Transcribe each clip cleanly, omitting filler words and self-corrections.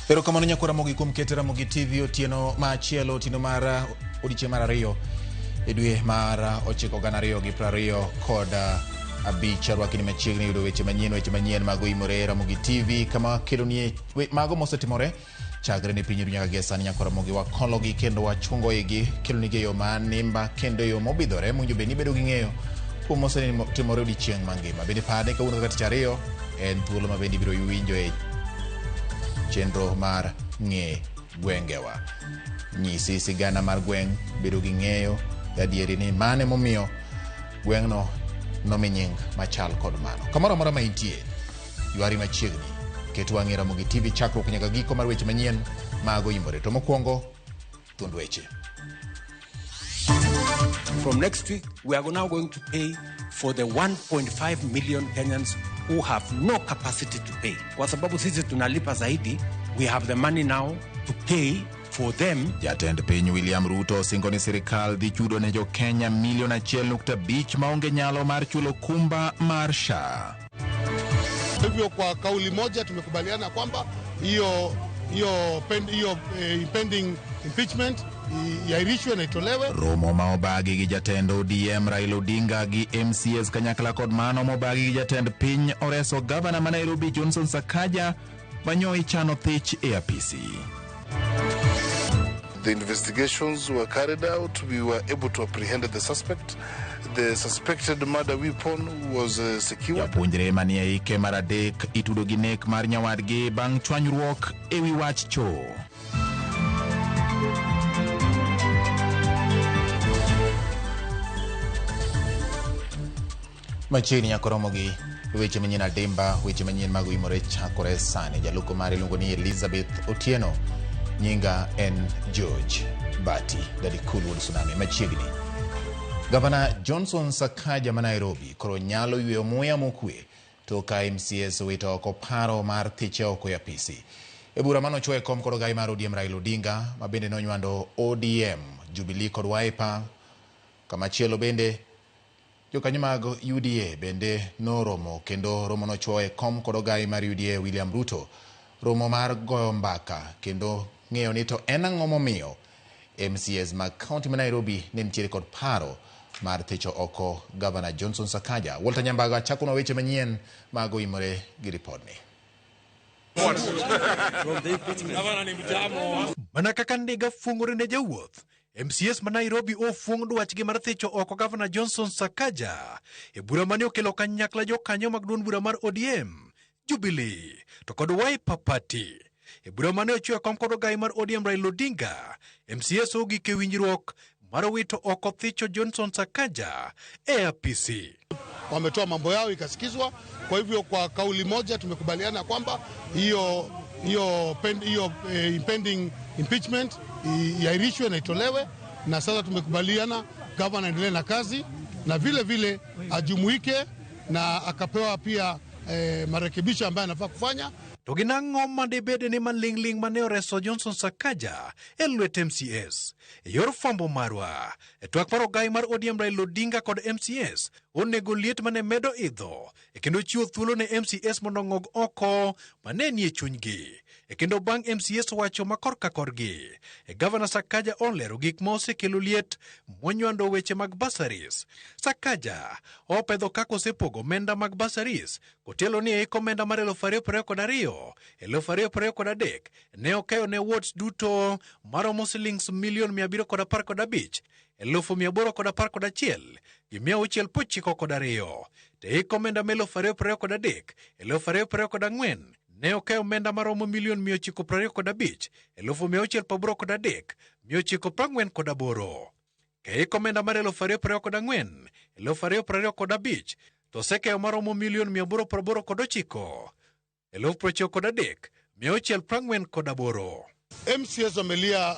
Erokamano nyakwa Ramogi kuom keto Ramogi TV otieno machielo, otieno mar odiechieng' mar ariyo e dwe mar ochiko gana ariyo gi prariyo kod abich. Arwaki ni machiegni yudo weche manyien, weche manyien mago imore e Ramogi TV kama kelonie mago mosetimore chakre ne piny nyaka gie sani. Nyakwa Ramogi wakologi kendo wachungo igi kelonigi e yo ma nimba kendo e yo mobidhore mowinjo bed ni ibedo gi ng'eyo kuom mosetimore odiechieng' mangima. Bende par ni kawuono kaka tich ariyo en thuolo ma bende ibiro winjo e chenro mar ng'e gwengewa. Nyisi sigana mar gweng', bedo gi ng'eyo gadieri ni mane momiyo gweng'no nomi nying machal kod mano. Kamoro amora ma intie, ywari machiegni, ket wang'i Ramogi TV chakruok nyaka giko mar weche manyien mago imore. To mokwongo, thuond weche. From next week, we are now going to pay for the 1.5 million Kenyans who have no capacity to pay. Kwa sababu sisi tunalipa zaidi, we have the money now to pay for them. Jatend piny William Ruto osingo ni sirikal dhi chudo ne jo-Kenya milion 1.5 maonge nyalo mar chulo kumba mar SHA. Hivyo kwa kauli moja tumekubaliana kwamba hiyo impending impeachment iahirishwe na itolewe. Romo ma obagi gi jatend ODM Raila Odinga gi MCAs kanyakla kod mano mobagi gi jatend piny oreso gavana ma Nairobi Johnson Sakaja manyo ichano thich e apisi. The investigations were carried out. We were able to apprehend the suspect. The suspected murder weapon was secured. Japuonjre manie ike mar adek itudo gi nek mar nyawadgi bang' chwanyruok ewi wach choo. Machiegni nyaka romo gi weche manyien adimba, weche manyien mag imore chakore sani. Jaluko mare iluongo ni Elizabeth Otieno, nyinga en George Bati, Daddy Cool wuod Tsunami. Machiegni Gavana Johnson Sakaja ma Nairobi koro nyalo yweyo muya mokwe to ka MCAs owito oko paro mar thiche oko e apisi. E bura manochwo e kom kod ogai mar ODM Raila Odinga ma bende nonywando ODM, Jubilee kod Wiper. Kamachielo bende jokanyo mag UDA bende noromo kendo romo nochwo e kom kod ogai mar UDA William Ruto. Romo mar goyo mbaka kendo ng'eyo ni to en ang'o momiyo MCAs mag kaunti ma Nairobi ne nitiere kod paro mar thicho oko Gavana Johnson Sakaja. Walter Nyambaga chakonwa weche manyien mag oimore gi ripodni. Mana kaka ndiga fuong'ore ne jawuoth, MCAs ma Nairobi ofuong' dwachgi mar thicho oko Gavana Johnson Sakaja e bura mane okelo kanyakla jokanyo mag duond bura mar ODM, Jubilee to kod Wiper Party. E bura mane ochiwo e kom kod ogai mar ODM Raila Odinga, MCAs ogik e winjruok mar wito oko thicho Johnson Sakaja e apisi. Wametoa mambo yao ikasikizwa. Kwa hivyo kwa kauli moja tumekubaliana kwamba hiyo impending impeachment iahirishwe na itolewe, na sasa tumekubaliana gavana aendelee na kazi na vile vile ajumuike na akapewa pia marekebisho ambayo anafaa kufanya. To gin ang'o madibed ni maling'ling' mane oreso Johnson Sakaja e lwet MCAs? E yor fwambo marwa, e twak mar ogai mar ODM Raila Odinga kod MCAs onego liet mane medo idho e kendo chiwo thuolo ne MCAs mondo ong'og oko mane nie chunygi. E kendo bang' MCAs wacho ma korka korgi, e Gavana Sakaja olero gik ma osekelo liet monywando weche mag bursaries. Sakaja opedho kaka osepogo omenda mag bursaries kotielo ni e hik omenda mar 2022, 2023 ne okeyo ne wards duto maromo silings milion 715, 811,692. To e hik omenda ma 2023, 2024 ne okeyo omenda maromo milion 925, 683, 948. E hik omenda mar 2024, 2025 to osekeyo maromo milion 889, 93, 648. MCAs wamelia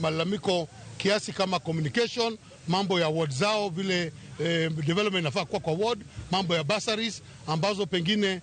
malalamiko kiasi kama communication, mambo ya ward zao vile development inafaa kuwa kwa ward, mambo ya bursaries ambazo pengine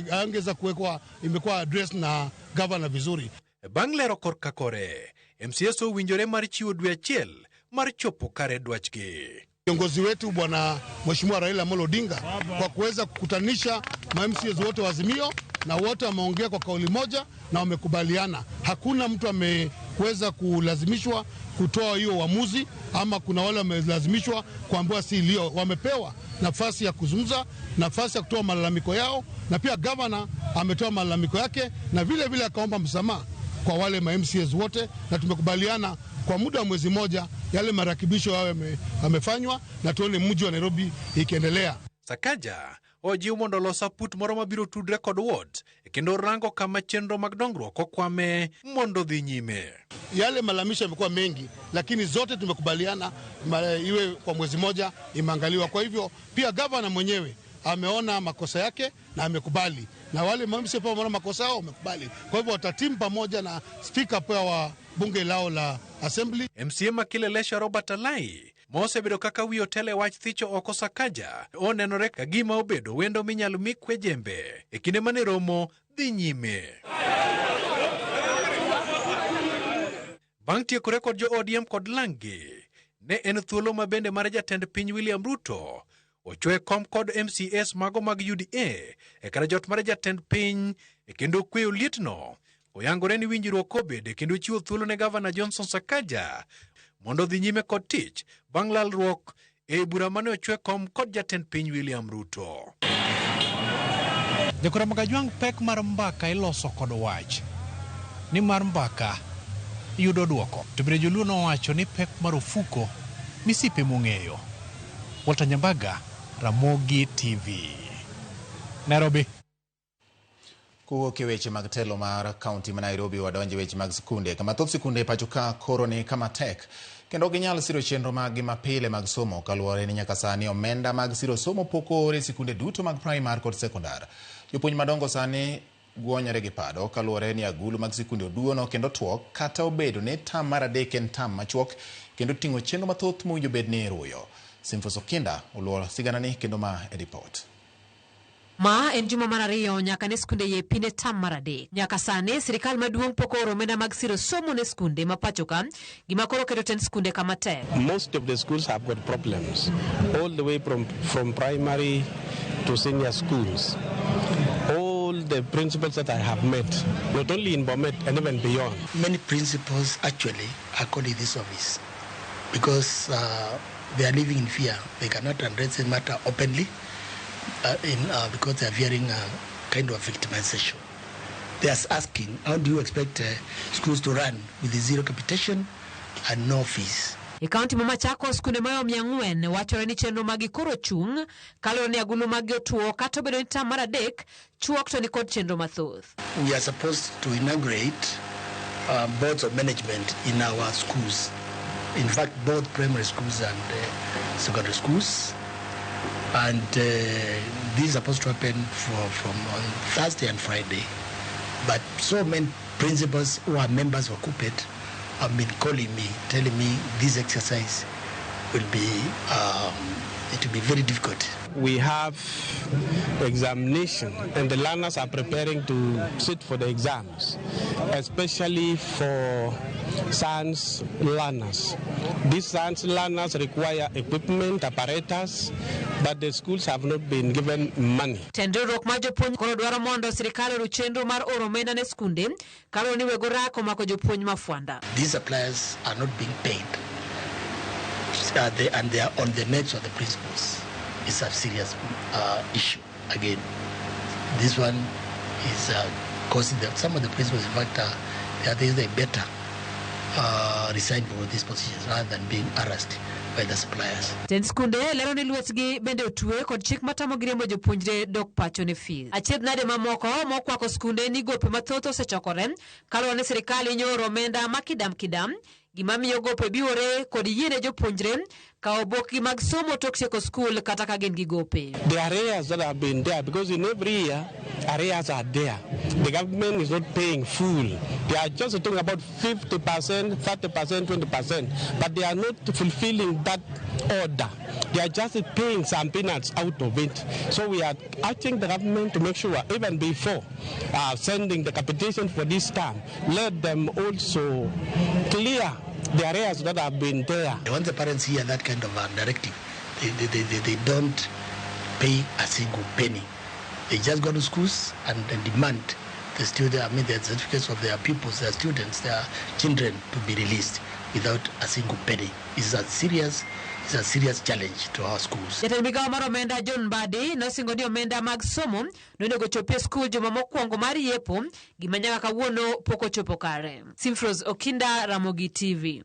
hayangeweza kuwekwa, imekuwa address na governor vizuri. Bang' lero korka kore, MCAs owinjore mar chiwo dwe achiel mar chopo kare dwachgi. Kiongozi wetu Bwana Mheshimiwa Raila Amolo Odinga kwa kuweza kukutanisha ma MCAs wote wa Azimio na wote wameongea kwa kauli moja na wamekubaliana. Hakuna mtu ameweza kulazimishwa kutoa hiyo uamuzi, ama kuna wale wamelazimishwa kuambiwa si lio. Wamepewa nafasi ya kuzungumza, nafasi ya kutoa malalamiko yao, na pia gavana ametoa malalamiko yake na vile vile akaomba msamaha kwa wale ma MCAs wote, na tumekubaliana kwa muda wa mwezi moja yale marekebisho yao yamefanywa na tuone mji wa Nairobi ikiendelea. Sakaja ojiw mondo olos aput moro mabiro tudre kod ward kendo rango kama chenro mag dongruok okwame mondo dhi nyime. Yale malalamisho yamekuwa mengi, lakini zote tumekubaliana iwe kwa mwezi moja imeangaliwa. Kwa hivyo pia gavana mwenyewe ameona makosa yake na amekubali, na wale MCA pia wameona makosa yao wamekubali. Kwa hivyo watatimu pamoja na spika pia wa bunge lao la assembly. MCA ma Kileleshwa Robert Alai mosebedo kaka wi otelo e wach thicho oko Sakaja onenore ka gima obedo wendo minyalo mi kwe jembe e kinde mane romo dhi nyime. Bang' tiekore kod jo ODM kod Langi, ne en thuolo ma bende mar jatend piny William Ruto ochwe kom kod MCAs mago mag UDA e kar jot mar jatend piny e kendo kweyo lietno. Oyangore ni winjruok obede kendo chiwo thuolo ne gavana Johnson Sakaja mondo odhi nyime kod tich bang' lalruok e bura mane ochwe kom kod jatend piny William Ruto. Jakora Magajwang', pek mar mbaka iloso kod wach, ni mar mbaka yudo duoko. To bende joluo nowacho ni pek mar ofuko misipe mong'eyo. Walter Nyambaga, Ramogi TV, Nairobi. Kowuok e weche mag telo mar kaunti ma Nairobi, wadonjo e weche mag sikunde, kama thoth sikunde e pacho ka koro ni kama tek kendo ok ginyal siro chenro maggi mapile mag somo kaluwore ni nyaka sani omenda mag siro somo pok oor e sikunde duto mag primar kod sekondar. Jopuonj madongo sani gwonyore gi pado kaluwore ni agulu mag sikunde oduono kendo tuok, kata obedo ni tam mar adek en tam machuok kendo ting'o chenro mathoth mowinjo bed ni iruyo. Simfos Okinda oluoro siganani kendo ma e ripot. Ma en juma mar ariyo nyaka ne skunde yepi ne tam mar adek. Nyaka sani sirikal maduong' pok ooro omenda mag siro somo ne skunde ma pacho ka, gima koro keto tend skunde kama tek. Most of the schools have got problems, all the way from primary to senior schools. All the principals that I have met, not only in Bomet and even beyond. Many principals actually are calling this office because they are living in fear. They cannot address the matter openly. Because they are fearing a kind of victimization. They are asking, how do you expect schools to run with zero capitation and no fees? E kaunti ma Machakos, skunde mayo 400 wachore ni chenro magi koro chung' kaluwore ni agulu magi otuo kata obedo ni tam mar adek chuok to nikod chenro mathoth. We are supposed to inaugurate boards of management in our schools. In fact, both primary schools and secondary schools. And this is supposed to happen from on Thursday and Friday. But so many principals who are members of KUPPET have been calling me, telling me this exercise will be, it will be very difficult. We have examination and the learners are preparing to sit for the exams, especially for science learners. These science learners require equipment, apparatus, but the schools have not been given money. Tend riwruok mar jopuonj koro dwaro mondo sirikal oru chenro mar oro omenda ne skunde kaluwore ni weg orako omako jopuonj mafwanda. These suppliers are not being paid. And they are on the necks of the principals. It's a serious issue. Again, this one is causing them. Some of the principals, in fact, they better resign from these positions rather than being harassed by the suppliers. Tend skunde lero ni lwetgi bende otwe kod chik matamogi riembo jopuonjre dok pacho ne fees. Achiedh nade mamoko mokwako skunde ni gope mathoth osechokore kaluwore ni sirikal nyoro omenda ma kidam kidam, gima miyo gope biwore kod yiene jopuonjre kawo obokgi mag somo tok tieko skul kata ka gin gi gope. The arrears that have been there, because in every year arrears are there. The government is not paying full. They are just talking about 50%, 30%, 20%, but they are not fulfilling that order. They are just paying some peanuts out of it. So we are asking the government to make sure, even before sending the capitation for this term, let them also clear the arrears that have been there. Once the parents hear that kind of a directive, they don't pay a single penny. They just go to schools and demand the student, I mean, the certificates of their pupils, their students, their children to be released without a single penny. It's a serious challenge to our schools. Jatend migao mar omenda John Mbadi nosingo ni omenda mag somo nonego chopi e skul juma mokwongo mar yepo, gima nyaka kawuono pok ochopo kare. Simfros Okinda, Ramogi TV.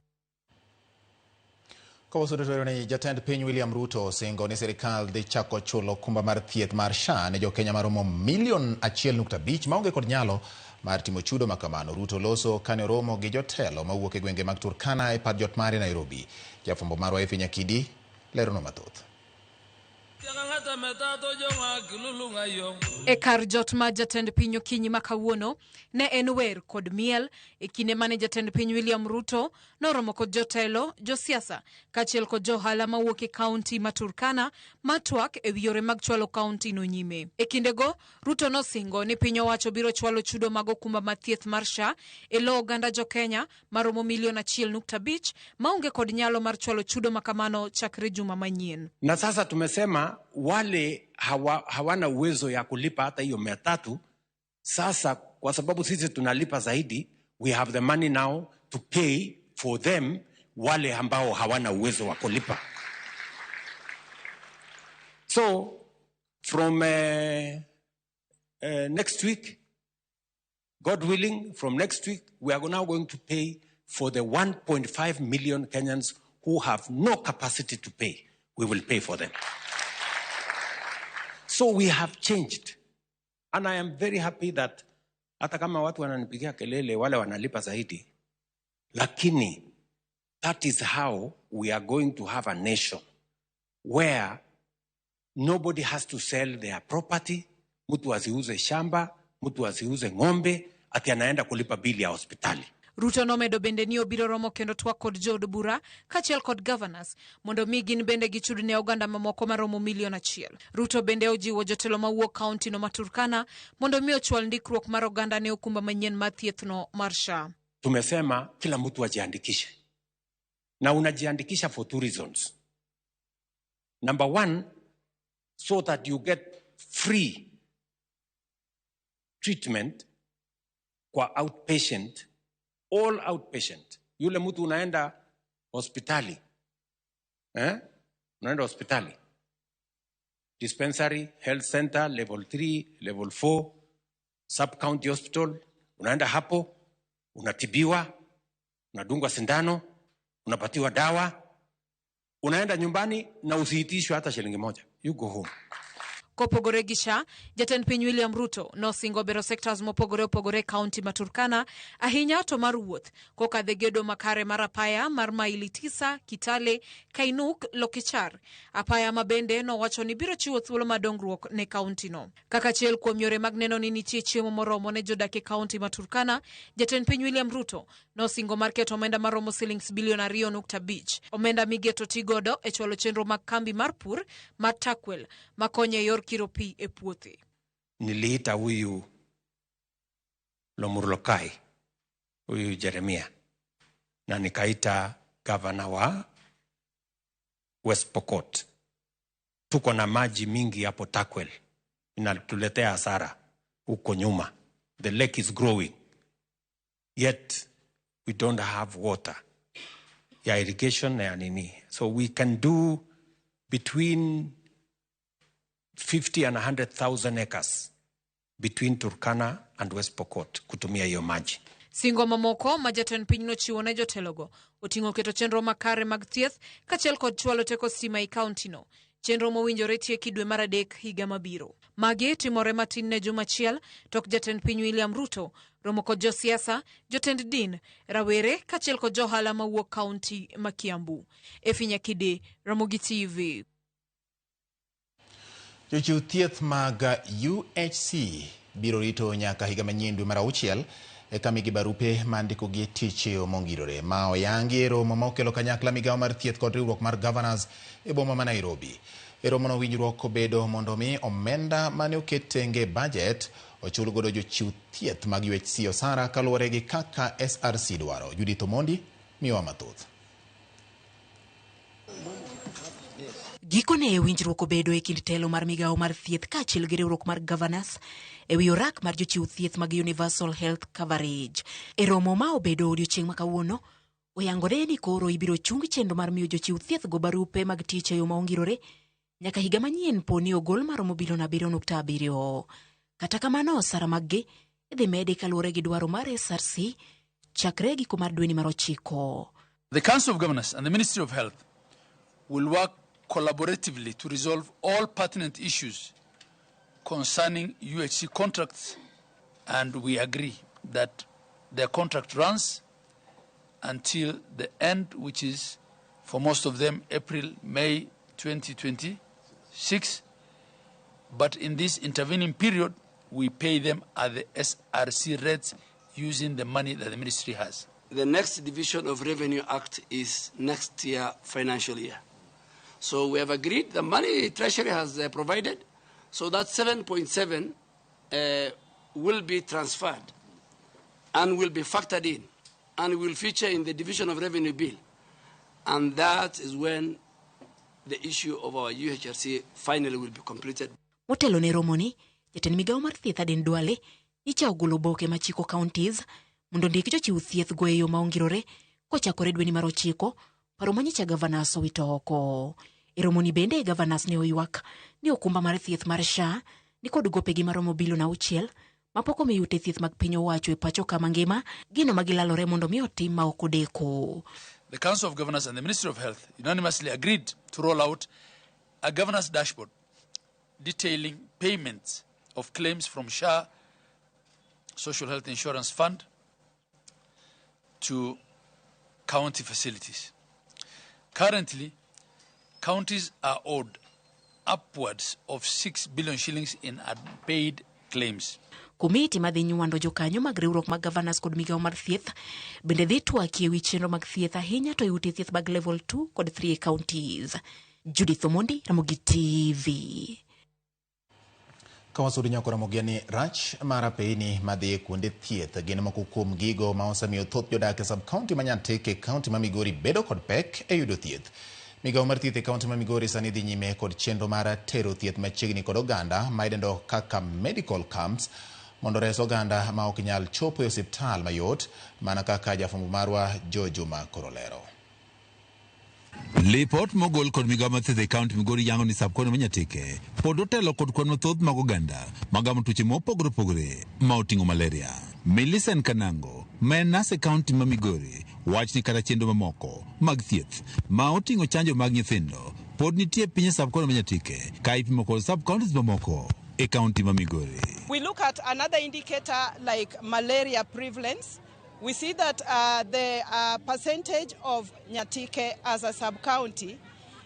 Kawasudo ni jatend piny William Ruto osingo ni sirikal dhi chako chulo okumba mar thieth mar SHA ne jokenya maromo milion 1.5 maonge kod nyalo mar timo chudo makamano. Ruto loso kane oromo gi jotelo mawuok e gwenge mag Turkana e pad jot mare Nairobi. Jafwambo marwa Efi Nyakidi lerono mathoth. E kar jot ma jatend piny okinyi ma kawuono ne en wer kod miel e kinde mane jatend piny William Ruto noromo kod jotelo, josiasa kaachiel kod johala mawuok e kaunti ma Turkana matwak e wi yore mag chwalo kaunti no nyime. E kindego, Ruto nosingo ni piny owacho biro chwalo chudo mag okumba mar thieth mar SHA e lo oganda jokenya maromo milion 1.5 maonge kod nyalo mar chwalo chudo makamano chakre juma manyien. Na sasa tumesema wale hawana uwezo ya kulipa hata hiyo 300, sasa kwa sababu sisi tunalipa zaidi, we have the money now to pay for them wale ambao hawana uwezo wa kulipa. So from next week, God willing, from next week, we are now going to pay for the 1.5 million Kenyans who have no capacity to pay. We will pay for them. So we have changed. And I am very happy that hata kama watu wananipigia kelele wale wanalipa zaidi, lakini that is how we are going to have a nation where nobody has to sell their property, mtu asiuze shamba, mtu asiuze ng'ombe, ati anaenda kulipa bili ya hospitali. Ruto nomedo bende ni obiro romo kendo twak kod jood bura kaachiel kod governors mondo mi gin bende gichud ne oganda mamoko maromo milion 1. Ruto bende ojiwo jotelo mawuok kaunti no ma Turkana mondo mi ochwal ndikruok mar oganda ne okumba manyien mar thiethno mar SHA. Tumesema kila mtu ajiandikishe. Na unajiandikisha for two reasons. Number one, so that you get free treatment kwa outpatient, all outpatient. Yule mtu unaenda hospitali. Unaenda hospitali. Dispensary, health center, level 3, level 4, sub-county hospital. Unaenda hapo, unatibiwa, unadungwa sindano, unapatiwa dawa, unaenda nyumbani na usiitishwe hata shilingi moja. You go home. Kopogore gi SHA, jatend piny William Ruto nosingo bero sectors mopogore opogore kaunti ma Turkana, ahinya to mar wuoth kokadhe gedo makare mar apaya mar maili 9 Kitale, Kainuk, Lokichar. Apaya ma bende nowacho ni biro chiwo thuolo mar dongruok ne kaunti no. Kaka achiel kuom yore mag neno ni nitie chiemo moromo ne jodak e kaunti ma Turkana, jatend piny William Ruto nosingo mar keto omenda maromo silings bilion 2.5. Omenda migeto tigodo e chwalo chenro mag kambi mar pur mar Takwel makonyo e yor kiro pi e puothe. Niliita huyu Lomurlokai, huyu Jeremia, na nikaita gavana wa West Pokot. Tuko na maji mingi hapo Takwel, inatuletea hasara huko nyuma. The lake is growing, yet we don't have water ya irrigation na ya nini. So we can do between 50 and 100,000 acres between Turkana and West Pokot kutumia hiyo maji. Singo mamoko ma jatend piny nochiwo ne jotelogo oting'o keto chenro makare mag thieth kaachiel kod chwalo teko stima e kaunti no. Chenro mowinjore tieki dwe mar 3 higa mabiro. Magi timore matin ne juma achiel tok jatend piny William Ruto romo kod josiasa, jotend din, rawere kaachiel kod johala mawuok kaunti ma Kiambu. Efi Nyakidi, Ramogi TV. Jochiw thieth mag UHC biro rito nyaka higa manyien dwe mar 6 eka migi barupe ma ndikogi tich mongirore. Ma oyangi e romo ma okelo kanyakla migawo mar thieth kod riwruok mar governors e boma ma Nairobi. E romono winjruok obedo mondo mi omenda mane oket tenge e budget ochul godo jochiw thieth mag UHC osara kaluwore gi kaka SRC dwaro. Judith Omondi miyowa mathoth. Gikone winjruok obedo e kind telo mar migawo mar thieth kaachiel gi riwruok mar Governors e wi orak mar jochiw thieth mag Universal Health Coverage. E romo ma obedo odiochieng' ma kawuono, oyangore ni koro ibiro chung chenro mar miyo jochiw thieth go barupe mag tich e yo ma ongirore nyaka higa manyien po ni ogol maromo bilion 7.7. Kata kamano, osara maggi idhi medi kaluwore gi dwaro mar SRC chakre giko mar dweni mar 9. The Council of Governors and the Ministry of Health will work collaboratively to resolve all pertinent issues concerning UHC contracts, and we agree that their contract runs until the end, which is for most of them April, May 2026. But in this intervening period, we pay them at the SRC rates using the money that the ministry has. The next Division of Revenue Act is next year, financial year. So we have agreed the money Treasury has provided, so that 7.7 will be transferred and will be factored in and will feature in the Division of Revenue Bill. And that is when the issue of our UHRC finally will be completed. Motelo ne romoni, jatend migawo mar thieth Aden Duale nyicha ogolo oboke machiko counties mondo ondik jochiw thieth go e yo ma ongirore kochakore dweni mar 9, paro manyicha governors owito oko. E romoni bende governors ne oywak ni okumba mar thieth mar SHA ni kod gopegi maromo bilion 6 mapok omi ute thieth mag piny owacho e pacho kama ngima, gino ma gilalore mondo mi otim ma ok odeko. The Council of Governors and the Ministry of Health unanimously agreed to roll out a governance dashboard detailing payments of claims from SHA, Social Health Insurance Fund, to county facilities. Currently, counties are owed upwards of 6 billion shillings in unpaid claims. Komiti madhi nywando jokanyo mag riwruok mag governors kod migawo mar thieth bende dhi twakie wi chenro mag thieth ahinya to e ute thieth mag level 2 kod 3 e counties. Judith Omondi, Ramogi TV. Ka wasudo nyako Ramogi ni rach mar apeyni madhi e kuonde thieth gin moko kuom gigo ma osemiyo thoth jodak e sub-county ma Nyanteke e county ma Migori bedo kod pek e yudo thieth. Migawo mar thieth e county ma Migori sani dhi nyime kod chenro mar tero thieth machiegni kod oganda ma idendo kaka medical camps mondo ores oganda ma ok nyal chopo e osiptal mayot mana kaka jafwambo marwa Joe Juma koro lero. Lipot mogol kod migawo mar thieth e kaunti Migori yango ni sub-county ma Nyatike pod otelo kod kwan mathoth mag oganda magamo tuoche mopogore opogore ma oting'o malaria. Millicent Kanango ma en nas e kaunti ma Migori wach ni kata chenro mamoko mag thieth ma oting'o chanjo mag nyithindo pod nitie piny e sub-county ma Nyatike ka ipimo kod sub-counties mamoko e kaunti ma Migori. We look at another indicator like malaria prevalence. We see that the percentage of Nyatike as a sub-county,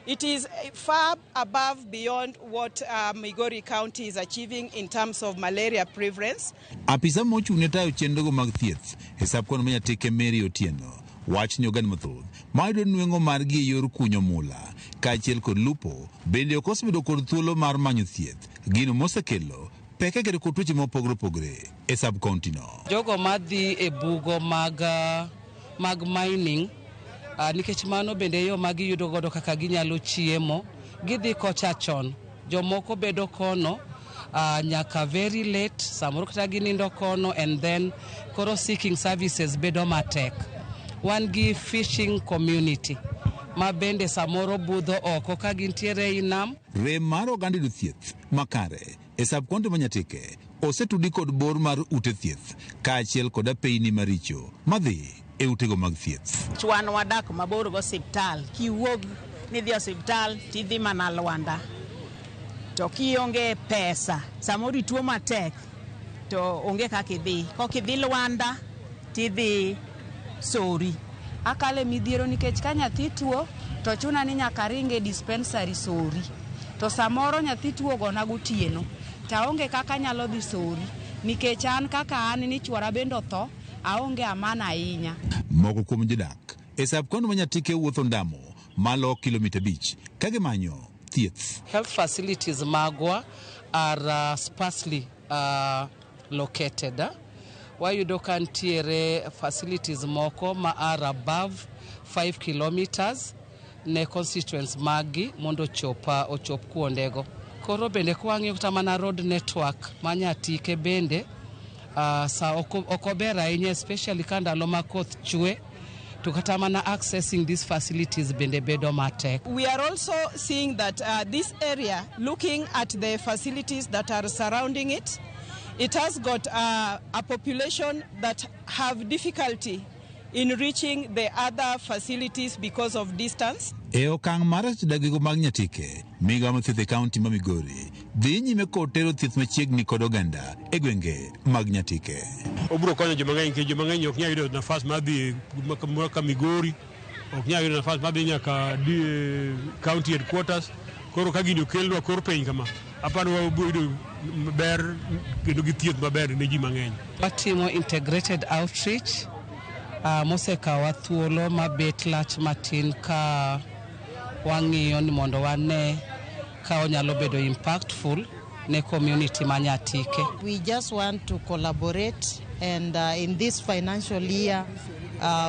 it is far above beyond what Migori County is achieving in terms of malaria prevalence. Apisa mochung' ne tayo chenrogo mag thieth e sub-county ma Nyatike Mary Otieno wach ni oganda mathoth ma yudo nweng'o margi e yor kunyo mula kaachiel kod lupo bende ok osebedo kod thuolo mar manyo thieth, gino mosekelo pek e kedo kod tuoche mopogore opogore e sub-county no. Jogo madhi e bugo mag mining, nikech mano bende yo ma giyudo godo kaka ginyalo chiemo, gidhi kocha chon. Jomoko bedo kono nyaka very late, samoro kata ginindo kono, and then koro seeking services bedo matek. Wan gi fishing community ma bende samoro budho oko ka gintiere ei nam. Rem mar oganda yudo thieth makare e sub-county ma Nyatike osetudi kod bor mar ute thieth kaachiel kod apeyni maricho madhi e utego mag thieth. Wan wadak mabor go osiptal, kiwuog nidhi osiptal tidhi mana Lwanda. To kionge pesa, samoro ituo matek to onge kaka idhi. Kok idhi Lwanda tidhi Sori. Akale midhiero nikech ka nyathi tuo to chuna ni nyaka ringe dispensary Sori. To samoro nyathi tuo gona gotieno to aonge kaka anyalo dhi Sori nikech an kaka an ni chuora bende otho, aonge amana ahinya. Moko kuom jodak e sub-county ma Nyatike wuotho ndamo malo kilomita 5 ka gimanyo thieth. Health facilities magwa are sparsely located. Wayudo ka ntiere facilities moko ma are above 5 kilometers. ne constituents maggi mondo ochop kuondego. Koro bende kwang'iyo kata mana road network ma Nyatike bende sa ok ober ahinya, especially ka ndalo ma koth chwe, to kata mana accessing these facilities bende bedo matek. We are also seeing that this area, looking at the facilities that are surrounding it, it has got a population that have difficulty in reaching the other facilities because of distance. E okang' mar reso dagigo mag Nyatike, migawo mar thieth e kaunti ma Migori dhi nyime kod tero thieth machiegni kod oganda e gwenge mag Nyatike. Obiro konyo joma ng'eny nikech joma ng'eny ok nyal yudo nafas mar dhi ka Migori, ok nyal yudo nafas mar dhi nyaka county headquarters. Koro ka gini okelnwa kor piny kama, aparo wabiro yudo ber kendo gi thieth maber ne ji mang'eny. Watimo integrated outreach mosekawa thuolo mabet lach matin ka wang'iyo ni mondo wane ka onyalo bedo impactful ne community ma Nyatike. We just want to collaborate, and in this financial year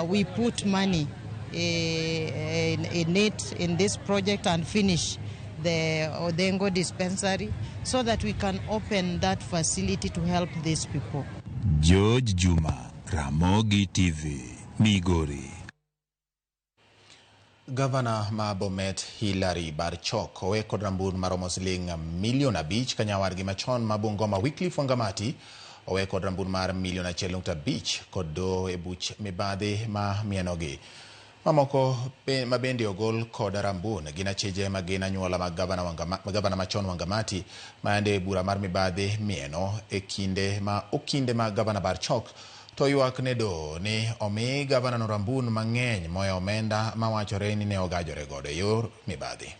we put money in it, in this project, and finish the Odengo dispensary so that we can open that facility to help these people. George Juma, Ramogi TV, Migori. Gavana ma Bomet Hilary Barchok owe kod rambun maromo siling milion 5 ka nyawargi machon ma Bungoma Wycliffe Wangamati owe kod rambun mar milion 1.5 kod doho e buch mibadhi ma mienogi. Mamoko ma bende ogol kod rambun gin achije ma gin anyuola mag gavana machon Wangamati ma yande bura mar mibadhi mieno e kinde ma okinde mag gavana Barchok to ywak ne doho ni omi gavana no rambun mang'eny moya omenda mawachore ni ne ogajore godo e yor mibadhi.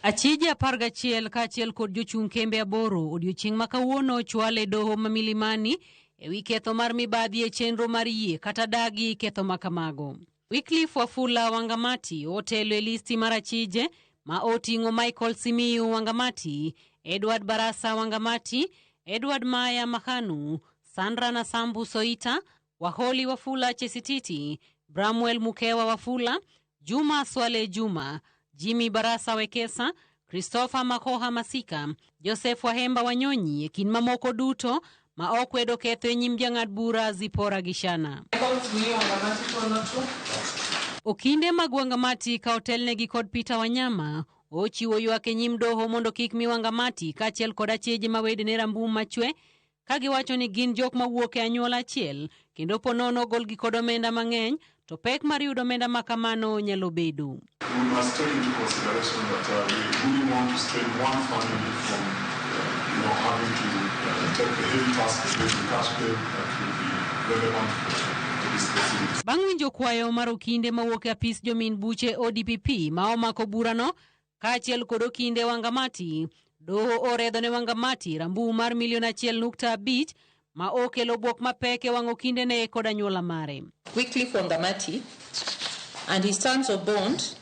Achije 11 kaachiel kod jochung' kembe 8 odiochieng' ma kawuono chwale doho ma Milimani ewi ketho mar mibadhi e chenro mar yie kata dagi ketho ma kamago. Wycliffe Wafula Wangamati otelo e listi mar achije ma oting'o Michael Simiyu Wangamati, Edward Barasa Wangamati, Edward Maya Mahanu, Sandra Nasambu Soita, Waholi Wafula Chesititi, Bramwell Mukewa Wafula, Juma Swale Juma, Jimmy Barasa Wekesa, Christopher Makoha Masika, Joseph Wahemba Wanyonyi e kind mamoko duto ma okwedo ketho e nyim jang'ad bura Zipporah Gishana. Okinde mag Wangamati ka otelnegi kod Peter Wanyama ochiwo ywak e nyim doho mondo kik mi Wangamati kaachiel kod achije ma wedene rambum machwe ka giwacho ni gin jok mawuok e anyuola achiel kendo po nono ogolgi kod omenda mang'eny to pek mar yudo omenda ma kamano nyalo bedo. We must take into consideration that we really want to strain one family from having to take the heavy task of raising cash bail that will be relevant for this proceedings. Bang' winjo kwayo mar okinde mawuok e apis jomin buche ODPP ma omako burano kaachiel kod okinde Wangamati, doho oredho ne Wangamati rambum mar milion 1.5 ma okelo bwok mapek e wang' okindene kod anyuola mare. Wycliffe Wangamati and his terms of bond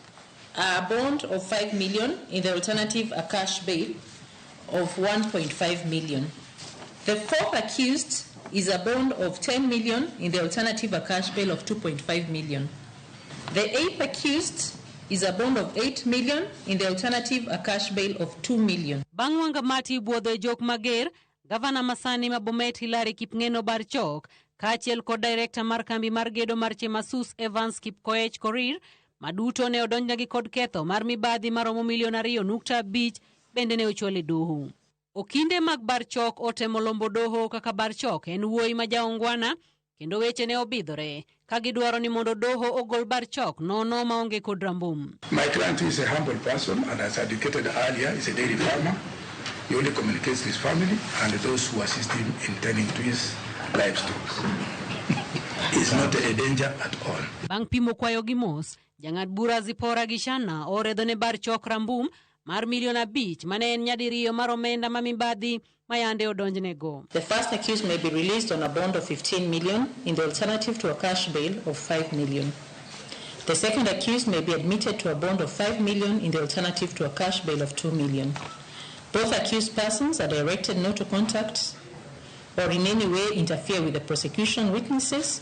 are a bond of 5 million in the alternative a cash bail of 1.5 million. The fourth accused is a bond of 10 million in the alternative a cash bail of 2.5 million. The eighth accused is a bond of 8 million in the alternative a cash bail of 2 million. Bang' Wangamati buodho e jok mager, gavana masani ma Bomet Hilary Kipng'eno Barchok kaachiel kod director mar kambi mar gedo mar Chemasus Evans Kipkoech Korir maduto ne odonjnegi kod ketho mar mibadhi maromo milion 2.5 bende ne ochwal e doho. Okinde mag Barchok otemo lombo doho kaka Barchok en wuoyi ma jaongwana kendo weche ne obidhore ka gidwaro ni mondo doho ogol Barchok nono maonge kod rambum. My client is a humble person, and as I indicated earlier, is a dairy farmer. He only communicates to his family and those who assist him in tending to his livestock. He's not a danger at all. Bang' pimo kwayo gi mos, jang'ad bura Zipporah Gishana oredho ne Barchok rambum mar milion 5 mane en nyadiriyo mar omenda ma mibadhi ma yande odonjnego. The first accused may be released on a bond of 15 million in the alternative to a cash bail of 5 million. The second accused may be admitted to a bond of 5 million in the alternative to a cash bail of 2 million. Both accused persons are directed not to contact or in any way interfere with the prosecution witnesses,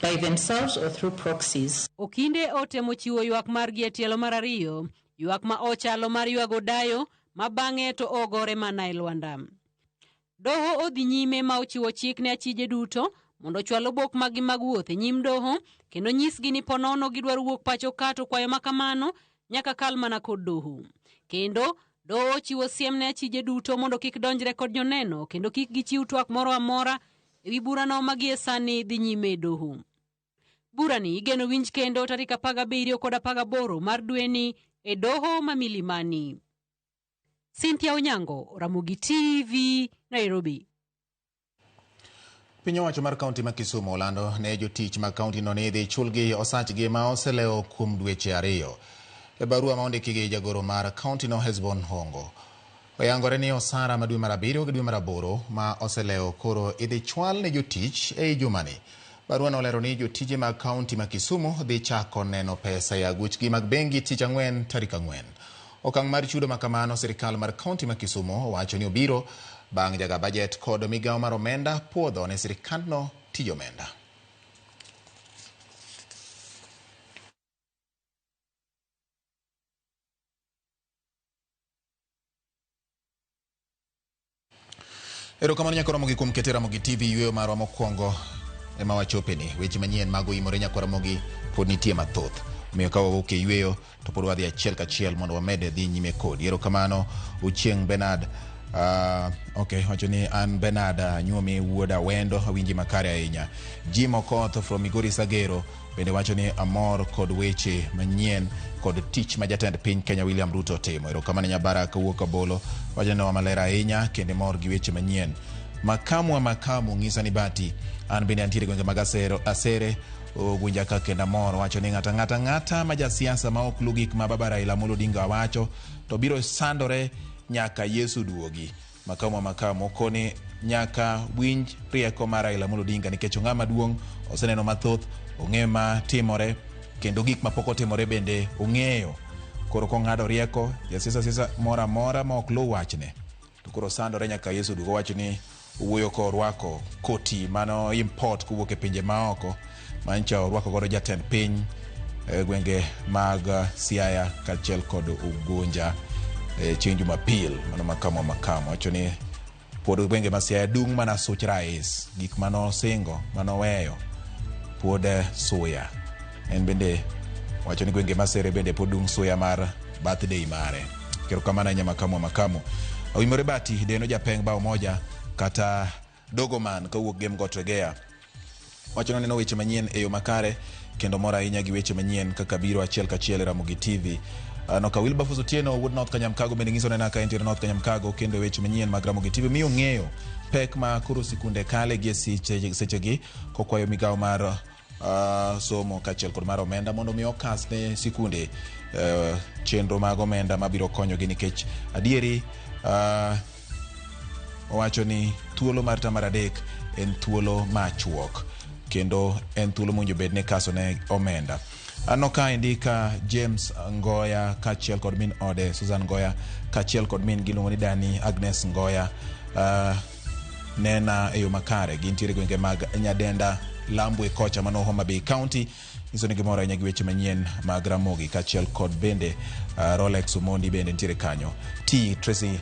by themselves or through proxies. Okinde otemo chiwo ywak margi e tielo mar ariyo, ywak ma ochalo mar ywago dayo ma bang'e to ogore mana e lwanda. Doho odhi nyime ma ochiwo chik ne achije duto mondo ochwal obok maggi mag wuoth e nyim doho kendo nyisgi ni ponono gidwaro wuok pacho ka to kwayo ma kamano nyaka kal mana kod doho. Kendo doho ochiwo siem ne achije duto mondo kik donjre kod joneno kendo kik gichiw twak moro amora ewi burano ma gie sani dhi nyime e doho. Burani igeno winj kendo tarik 17 kod 18 mar dweni e doho ma Milimani. Cynthia Onyango, Ramogi TV, Nairobi. Piny owacho mar kaunti ma Kisumu olando ne jotich mag kauntino ni idhi chulgi osachgi ma oselewo kuom dweche 2. E barua ma ondiki gi jagoro mar kauntino Hesbon Hongo, oyangore ni osara ma dwe mar 7 gi dwe mar 8 ma oselewo koro idhi chwal ne jotich ei jumani. Barua no olero ni jotije mag kaunti ma Kisumu dhi chako neno pesa e aguchgi mag bengi tich ang'wen tarik 4. Okang' mar chudo ma kamano sirikal mar kaunti ma Kisumu owacho ni obiro bang' jaga bajet kod migawo mar omenda puodho ne sirikandno tij omenda. Erokamano nyaka Ramogi kuom kete Ramogi TV yweyo marwa mokwongo ema wachopeni. Weche manyien mag oimore nyaka Ramogi pod nitie mathoth. Omiyo ka wawuok e yweyo to pod wadhi achiel kachiel mondo wamed dhi nyime kodi. Erokamano Ochieng' Bernard. Okay, wacho ni an Bernard Nyuomi wuod Awendo, awinji makare ahinya. Jim Okoth from Migori Sagero bende wacho ni amor kod weche manyien kod tich ma jatend piny Kenya William Ruto timo. Erokamano Nyabara kawuok Abolo, wacho ni maler ahinya kendo mor gi weche manyien. Makamu wa makamu ng'isa ni bati an bende antiere gwenge mag Asere Ogunja ka kendo amor wacho ni ng'ata ma jasiasa ma ok lu gik ma baba Raila Amolo Odinga wacho to biro sandore nyaka Yesu duogi. Makamu wa makamu koni nyaka winj rieko mar Raila Amolo Odinga nikech ong'ama duong' oseneno mathoth, ong'eyo ma timore kendo gik mapok otimore bende ong'eyo. Koro kong'ado rieko jasiasa siasa moro amora ma ok luw wachne to koro sandore nyaka Yesu duogo. Wacho ni owuoyo korwako koti mano import kowuok e pinje maoko mancha orwako godo jatend piny e gwenge mag Siaya kaachiel kod Ugunja chieng' Jumapil. Mano makamu wa makamu wacho ni pod gwenge ma Siaya dung' mana such rais, gik manosingo manoweyo pod suya. En bende wacho ni gwenge ma Sere bende pod dung' suya mar birthday mare. Erokamano ahinya makamu wa makamu. Awimore Bati deno japeng bao moja kata Dogoman kawuok Gem Got Regea wacho ni oneno weche manyien e yo makare kendo mor ahinya gi weche manyien kaka biro achiel kachiel e Ramogi TV. Noka Wilberforce Otieno wuod North Kanyamkago bende nyiso nena ka entiere North Kanyamkago kendo weche manyien mag Ramogi TV miyo ng'eyo pek ma koro sikunde kale gi sechegi kokwayo migawo mar somo kaachiel kod mar omenda mondo mi okas ne sikunde chenro mag omenda mabiro konyogi nikech adieri owacho ni thuolo mar term mar 3 en thuolo machuok kendo en thuolo mowinjo bed ni kaso ne omenda. Aneno kaendi ka James Ngoya kaachiel kod min ode Susan Ngoya kaachiel kod min giluongo ni Dani Agnes Ngoya nena e yo makare. Gintiere gwenge mag Nyadenda Lambwe kocha mano Homa Bay County. Nyiso ni gimoro ahinya gi weche manyien mag Ramogi kaachiel kod bende Rolex Omondi bende nitiere kanyo. T Tracy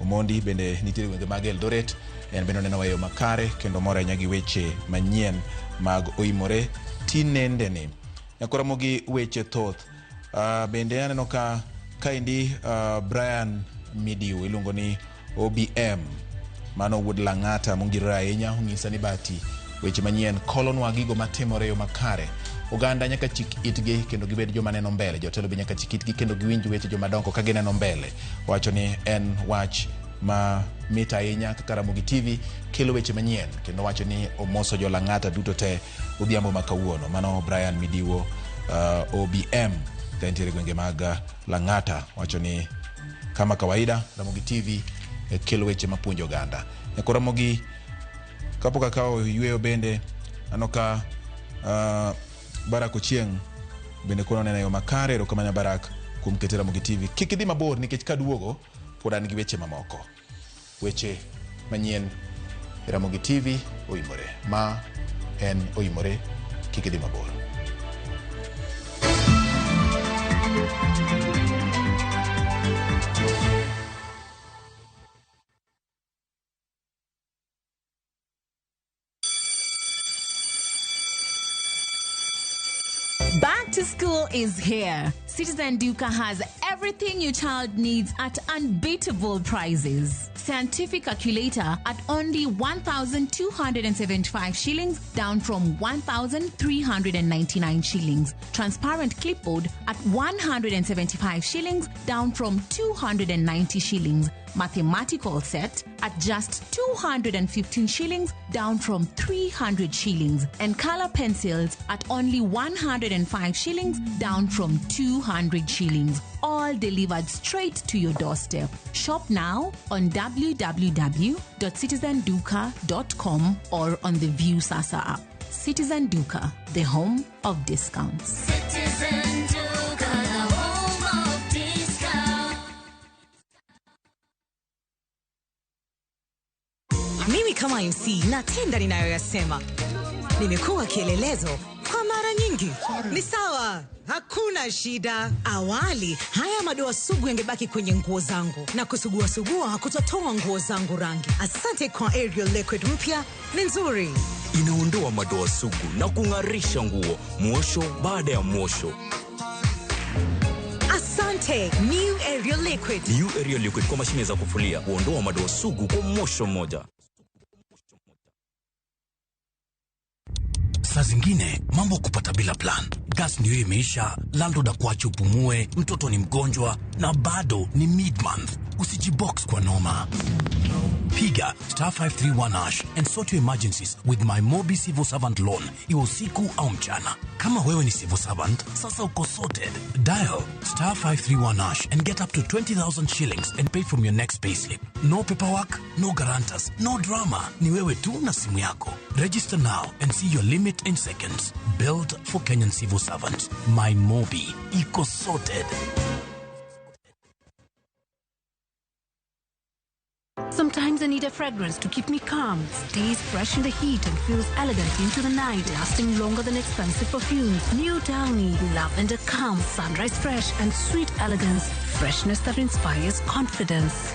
Omondi bende nitiere gwenge mag Eldoret, en bende oneno e yo makare kendo mor ahinya gi weche manyien mag oimore tinendeni. Nyaka Ramogi weche thoth. Bende aneno ka kaendi Brian Midiu iluongo ni OBM mano wuod Lang'ata mongirore ahinya onyisa ni bati weche manyien kolonwa gigo matimore e yo makare. Oganda nyaka chik itgi kendo gibed joma neno mbele. Jotelo be nyaka chik itgi kendo giwinj weche joma dongo ka gineno mbele. Wacho ni en wach ma mit ahinya kaka Ramogi TV kelo weche manyien kendo wacho ni omoso jo Lang'ata duto te odhiambo ma kawuono. Mano Brian Midiwo OBM ka entiere gwenge mag Lang'ata wacho ni kama kawaida Ramogi TV kelo weche mapuonjo oganda. Nyaka Ramogi kapok akawo yweyo bende aneno ka Barak Ochieng' bende koro oneno yo makare. Erokamano Barak kuom kete Ramogi TV. Kik idhi mabor nikech kaduogo pod an gi weche mamoko. Weche manyien e Ramogi TV oimore. Ma En oimore kik idhi mabor. Back to school is here. Citizen Duka has everything your child needs at unbeatable prices. Scientific calculator at only 1,275 shillings, down from 1,399 shillings. Transparent clipboard at 175 shillings, down from 290 shillings. Mathematical set at just 215 shillings, down from 300 shillings. And color pencils at only 105 shillings, down from 200 shillings. All delivered straight to your doorstep. Shop now on www.citizenduka.com or on the View Sasa app. Citizen Duka, the home of discounts. Citizen Duka, the home of discount. Mimi kama MC natenda ninayoyasema. Nimekuwa kielelezo kwa mara nyingi. Ni sawa, hakuna shida. Awali haya madoa sugu yangebaki kwenye nguo zangu na kusuguasugua kutatoa nguo zangu rangi. Asante kwa Ariel Liquid mpya, ni nzuri. Inaondoa madoa sugu na kung'arisha nguo mwosho baada ya mwosho. Asante New Ariel Liquid. New Ariel Liquid kwa mashine za kufulia huondoa madoa sugu kwa mwosho mmoja. Saa zingine mambo kupata bila plan. Gas ndio imeisha, landlord akuache upumue, mtoto ni mgonjwa na bado ni mid month. Usijibox kwa noma. Piga star 531 hash and sort your emergencies with my Mobi Civil Servant Loan, iwe usiku au mchana. Kama wewe ni civil servant, sasa uko sorted. Dial star 531 hash and get up to 20,000 shillings and pay from your next payslip. No paperwork, no guarantors, no drama. Ni wewe tu na simu yako. Register now and see your limit in seconds. Built for Kenyan civil servants. My Mobi. Iko sorted. Sometimes I need a fragrance to keep me calm, stays fresh in the heat and feels elegant into the night, lasting longer than expensive perfumes. New Downy, lavender calm, sunrise fresh and sweet elegance, freshness that inspires confidence.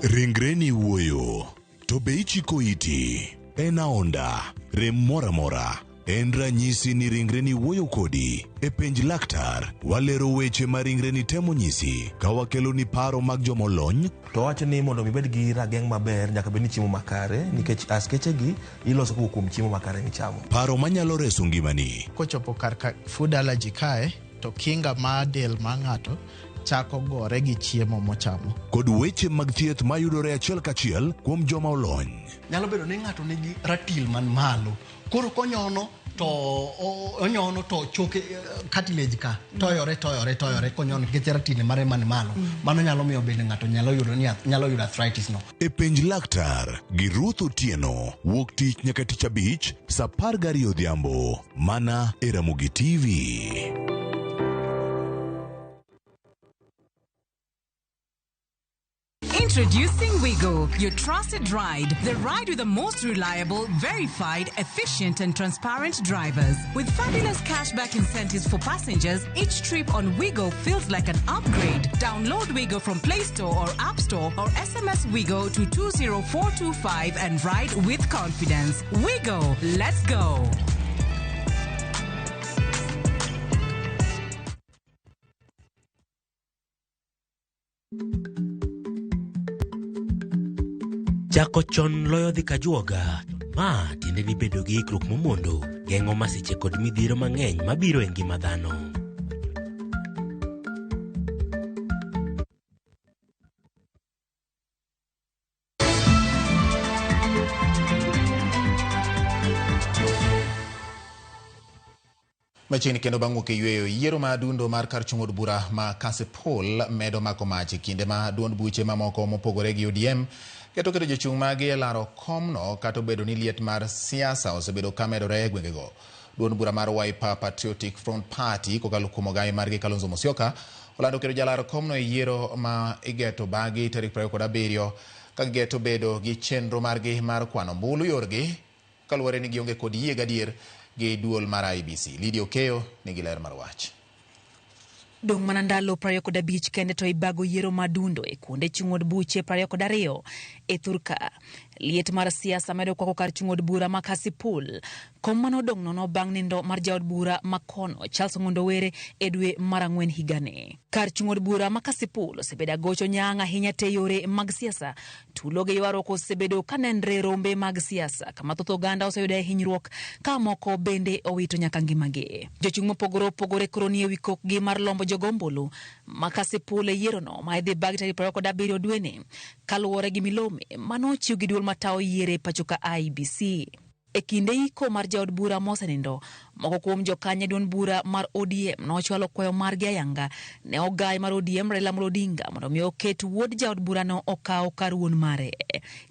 Ringreni wuoyo, to be ichiko iti? En aonda, rem moro amora. En ranyisi ni ringreni wuoyo kodi. E penj laktar, walero weche ma ringreni temo nyisi ka wakeloni paro mag jomolony. To wacho ni mondo mi ibed gi rageng' maber nyaka bed ni chiemo makare nikech askeche gi iloso kowuok kuom chiemo makare michamo. Paro manyalo reso ngimani. Kochopo kar ka food allergy kae, to kinga mar del mar ng'ato chako gore gi chiemo mochamo. Kod weche mag thieth mayudore achiel kachiel kuom joma olony. Nyalo bedo ni ng'ato nigi ratil man malo. Koro konyono to onyono to choke cartilage ka toyore toyore toyore konyono nikech ratil mare man malo. Mano nyalo miyo bende ng'ato nyalo yudo ni nyalo yudo arthritis no. E penj laktar gi Ruth Otieno wuok tich nyaka tich abich saa 12 odhiambo mana e Ramogi TV. Introducing Wigo, your trusted ride. The ride with the most reliable, verified, efficient, and transparent drivers. With fabulous cashback incentives for passengers, each trip on Wigo feels like an upgrade. Download Wigo from Play Store or App Store or SMS Wigo to 20425 and ride with confidence. Wigo, let's go. Chako chon loyo dhi kajuoga. Ma tiende ni bedo gi ikruok momondo geng'o masiche kod midhiero mang'eny mabiro e ngima dhano. Machiegni kendo bang' wuok e yweyo, yiero ma dundo mar kar chung' od bura ma Kasipul medo mako mach e kinde ma duond buche mamoko mopogore gi ODM keto jochung' magi e laro komno kata obedo ni liet mar siasa osebedo ka medore e gwengego. Duond bura mar Wiper Patriotic Front Party kokalo kuom ogaye margi Kalonzo Musyoka Olando keto jalar komno e yiero ma igeto bagi tarik 27 ka gigeto bedo gi chenro margi mar kwano ombulu yorgi kaluwore ni gionge kod yie gadier gi duol mar IEBC. Lydia Okeyo nigi ler mar wach. Dong' mana ndalo 25 kende to ibago yiero madundo e kuonde chung' od buche 22 e thurka. Liet mar siasa medo kwako kar chung' od bura ma Kasipul. Kom mane odong' nono bang' nindo mar jaod bura ma kono Charles Ong'ondo Were e dwe mar ang'wen higani. Kar chung' od bura ma Kasipul osebedo agocho nyang' ahinya te yore mag siasa. Tulo gi ywaruok osebedo ka nenre rombe mag siasa kama thoth oganda oseyudo hinyruok ka moko bende owito nyaka ngimagi. Jochung' mopogore opogore koro nie wi kokgi mar lombo jogo ombulu ma Kasipul e yierono ma idhi bagi tarik 27 dweni kaluwore gi milome manochiw gi duol matayo yiero e pacho ka IEBC. E kinde iko mar jaod bura mosenindo, moko kuom jokanyo e duond bura mar ODM nochwalo kwayo margi ayanga ne ogai mar ODM Raila Amolo Odinga mondo mi oket wuod jaod burano okaw kar wuon mare.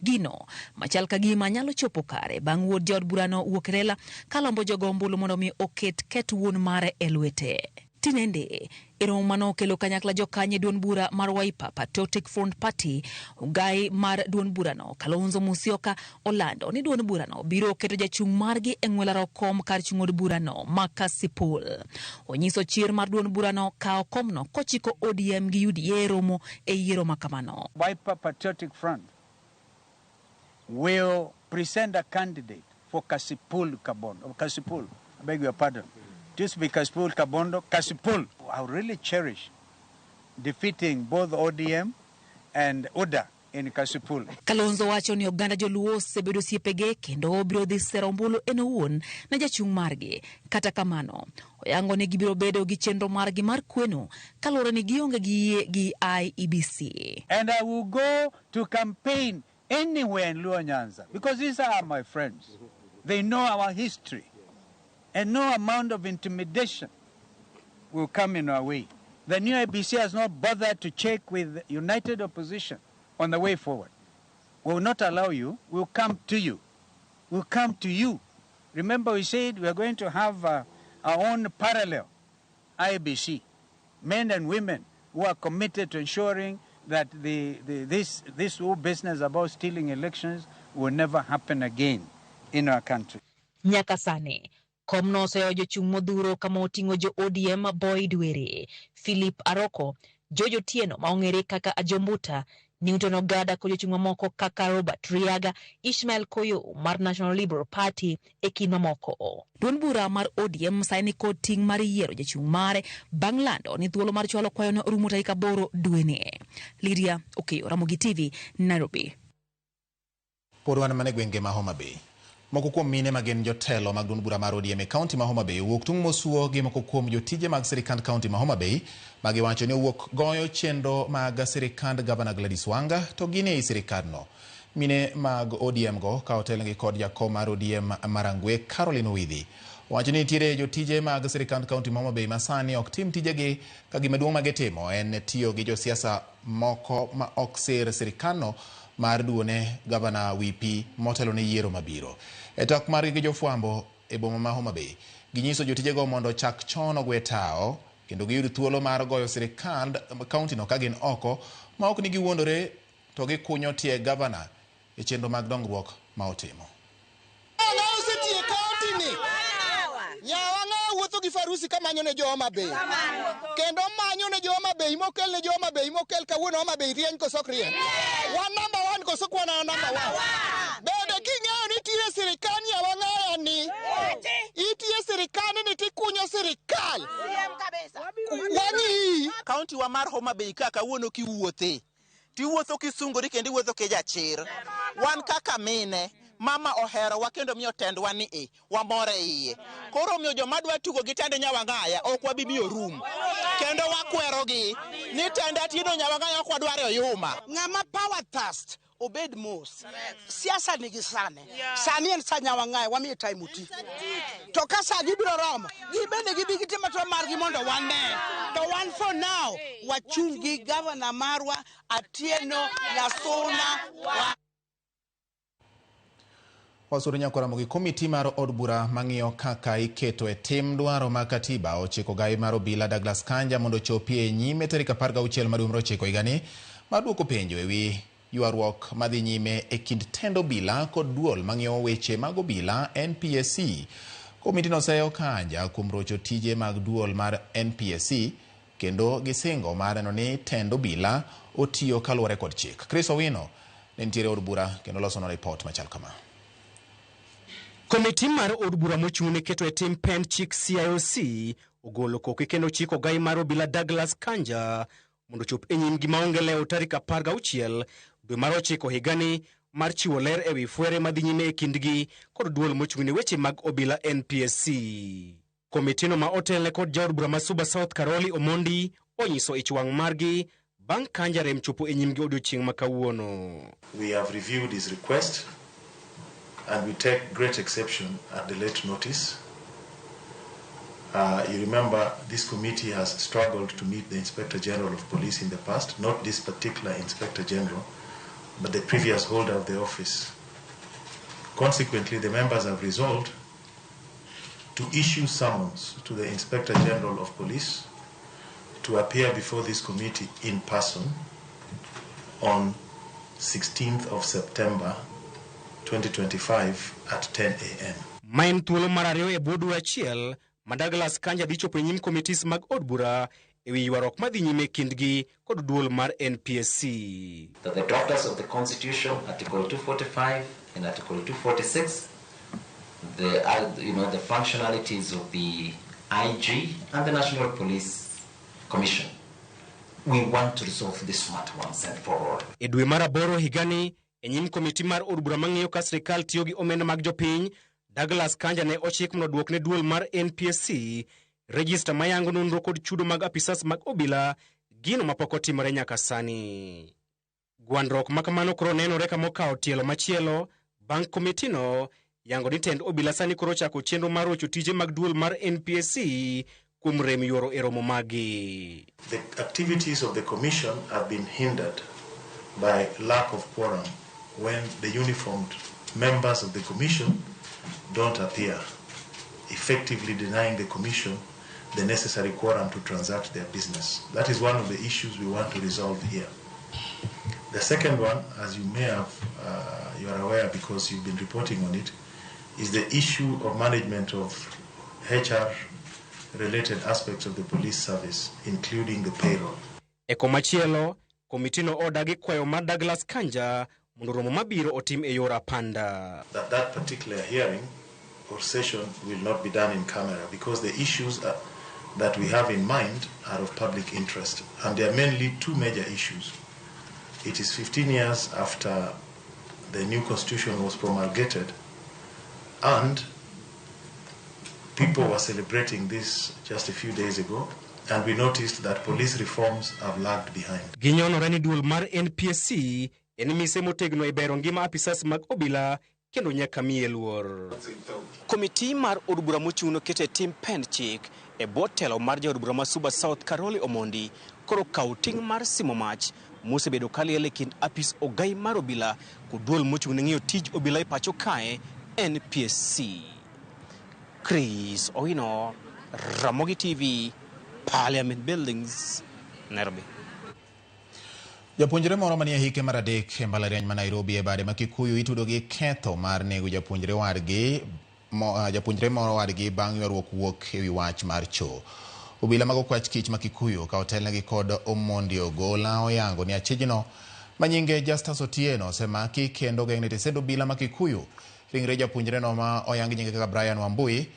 Gino machal ka gima nyalo chopo kare bang' wuod jaod burano wuok e lela kalombo jogo ombulu mondo mi oket ket wuon mare e lwete. Tinende e romo manokelo kanyakla jokanyo e duond bura mar Wiper Patriotic Front Party, ogai mar duond burano Kalonzo Musyoka olando ni duond burano biro keto jachung' margi e ng'wel laro kom kar chung' od burano ma Kasipul. Onyiso chir mar duond burano kawo komno kochiko ODM gi UDA e romo e yiero ma kamano. Wiper Patriotic Front will present a candidate for Kasipul Kabondo. Kasipul, I beg your pardon. Just be Kasipul Kabondo, Kasipul. I really cherish defeating both ODM and UDA in Kasipul. Kalonzo wacho ni oganda joluo osebedo osiepege kendo obiro dhi sero ombulu en owuon ne jachung' margi. Kata kamano, oyango ni gibiro bedo gi chenro margi mar kweno kaluwore ni gionge gi yie gi IEBC. And I will go to campaign anywhere in Luo Nyanza because these are my friends. They know our history. And no amount of intimidation will come in our way. The new IEBC has not bothered to check with united opposition on the way forward. We will not allow you. We will come to you. We will come to you. Remember, we said we are going to have our own parallel IEBC, men and women who are committed to ensuring that this whole business about stealing elections will never happen again in our country. Nyaka sani, komno oseyo jochung' modhuro kama oting'o jo ODM Boyd Were, Philip Aroko, George Otieno ma ong'ere kaka Ajombuta, Newton Ogada kod jochung' mamoko kaka Robert Riaga, Ishmael Koyo mar National Liberal Party e kind mamoko. Duond bura mar ODM sani nikod ting' mar yiero jachung' mare bang' lando ni thuolo mar chwalo kwayono orumo tarik 8 dweni. Lydia Okeyo, Ramogi TV, Nairobi. Pod wan mana e gwenge ma Homa Bay. Moko kuom mine ma gin jotelo mag duond bura mar ODM e kaunti ma Homa Bay owuok tung' mosuo gi moko kuom jotije mag sirikand kaunti ma Homa Bay ma giwacho ni owuok goyo chenro mag sirikand Gavana Gladys Wanga to gin ei sirikandno. Mine mag ODM go ka otelnegi kod jakom mar ODM Marangwe Caroline Owidhi owacho ni nitiere jotije mag sirikand kaunti ma Homa Bay ma sani ok tim tijegi ka gima duong' ma gitimo en tiyo gi josiasa moko ma ok sir sirikandno mar duone Gavana Wipi motelo ne yiero mabiro. E twak margi gi jofwambo e boma ma Homa Bay, ginyiso jotijego mondo ochak chon ogwe tao kendo giyud thuolo mar goyo sirikand kauntino ka gin oko ma ok ni giwuondore to gikunyo tie gavana e chenro mag dongruok ma otimo. Osetiyo kaunti ni. Nyawa ng'a wuotho gi farusi ka manyo ne jo Homa Bay. Kendo manyo ne jo Homa Bay, mokel ne jo Homa Bay, mokel kawuono Homa Bay rieny koso ok rieny. Wan number 1 koso kwan number 1. Bende king'eyo ni itiyo e sirikal nyawa ng'aya ni. Itiyo e sirikal ni tikunyo sirikal. Wang'i. Kaunti wa mar Homa Bay ka kawuono kiwuothe. Tiwuotho kisungori kendo iwuotho ki jachir. Wan kaka mine, mama oherowa kendo miyo tendwa ni e, wamor e iye. Koro omiyo joma dwa tugo gi tend Nyawang'aya ok wabi miyo rum. Kendo wakwerogi ni tend Atieno Nyawang'aya ok wadwar e oyuma. Ng'ama power thirst obed mos. Siasa nigi sane. Sani en sa Nyawang'aya, wamiye time oti. To ka sa gibiro romo, gibende gibi gitimo atima margi mondo wane. To wan for now, wachung' gi gavana marwa Atieno Nyasuna. Wasuru nyako Ramogi komiti mar od bura mang'iyo kaka iketo e tim dwaro mag katiba ochiko gai mar obila Douglas Kanja mondo ochopi e nyime tarik 16 mar dwe mar ochiko higani mar duoko penjo ewi ywaruok madhi nyime e kind tend obila kod duol mang'iyo weche mag obila NPSC. Komitino seyo Kanja kuom rocho tije mag duol mar NPSC kendo gisingo mar neno ni tend obila otiyo kaluwore kod chik. Chris Owino ne nitiere e od bura kendo losonwa ripot machal kama. Komiti mar od bura mochung' ne keto e tim pend chik CIOC ogolo koke kendo chiko gai mar obila Douglas Kanja mondo ochop e nyimgi maonge lewo tarik 16 dwe mar ochiko higani mar chiwo ler ewi fwere madhi nyime e kindgi kod duol mochung' ne weche mag obila NPSC. Komitino ma otelne kod jaod bura ma Suba South Karoli Omondi onyiso ich wang' margi bang' Kanja rem chopo e nyimgi odiochieng' ma kawuono. We have reviewed his request and we take great exception at the late notice. You remember this committee has struggled to meet the Inspector General of Police in the past, not this particular Inspector General, but the previous holder of the office. Consequently, the members have resolved to issue summons to the Inspector General of Police to appear before this committee in person on 16th of September 2025 at 10 a.m. Ma en thuolo mar ariyo e bwo dwe achiel ma Douglas Kanja dhi chopo e nyim komitis mag od bura ewi ywaruok madhi nyime e kindgi kod duol mar NPSC. That the drafters of the Constitution, Article 245 and Article 246, the functionalities of the IG and the National Police Commission. We want to resolve this matter once and for all. E dwe mar aboro higani, e nyim komiti mar od bura mang'iyo ka sirikal tiyo gi omenda mag jopiny, Douglas Kanja ne ochik mondo oduok ne duol mar NPSC rejista mayango nonro kod chudo mag apisas mag obila, gino mapok otimore nyaka sani. Gwandruok ma kamano koro nenore kama okawo tielo machielo bang' komitino yango ni tend obila sani koro ochako chenro mar rocho tije mag duol mar NPSC kuom rem yuoro e romo maggi. The activities of the commission have been hindered by lack of quorum when the uniformed members of the commission don't appear, effectively denying the commission the necessary quorum to transact their business. That is one of the issues we want to resolve here. The second one, as you may have, you are aware because you've been reporting on it, is the issue of management of HR-related aspects of the police service, including the payroll. E komachielo, komitino odagi kwayo mar Douglas Kanja mondo romo mabiro otim e yor apanda. That particular hearing or session will not be done in camera because the issues that we have in mind are of public interest, and there are mainly two major issues. It is 15 years after the new constitution was promulgated, and people were celebrating this just a few days ago, and we noticed that police reforms have lagged behind. Ginyonore ni duol mar NPSC en mise motegno e bero ngima apisas mag obila kendo nyaka miye luor. Komiti mar od bura mochung' noketo e tim pend chik e bwo telo mar jaod bura ma Suba South Karoli Omondi koro kawo ting' mar simo mach mosebedo kaliel e kind apis ogai mar obila kod duol mochung' ne ng'iyo tij obila e pacho kae NPSC. Chris Owino, Ramogi TV, Parliament Buildings, Nairobi. Japuonjre moro manie hike mar adek e mbalariany ma Nairobi e bade ma Kikuyu itudo gi ketho mar nego japuonjre wadgi japuonjre moro wadgi bang' ywaruok wuok ewi wach mar choo. Obila mag okwach kich ma Kikuyu ka otelnegi kod Omondi Ogola oyango ni achijno ma nyinge Justus Otieno osemaki kendo ogeng'ne tesend obila ma Kikuyu. Ringre japuonjreno ma oyang nyinge kaka Brian Wambui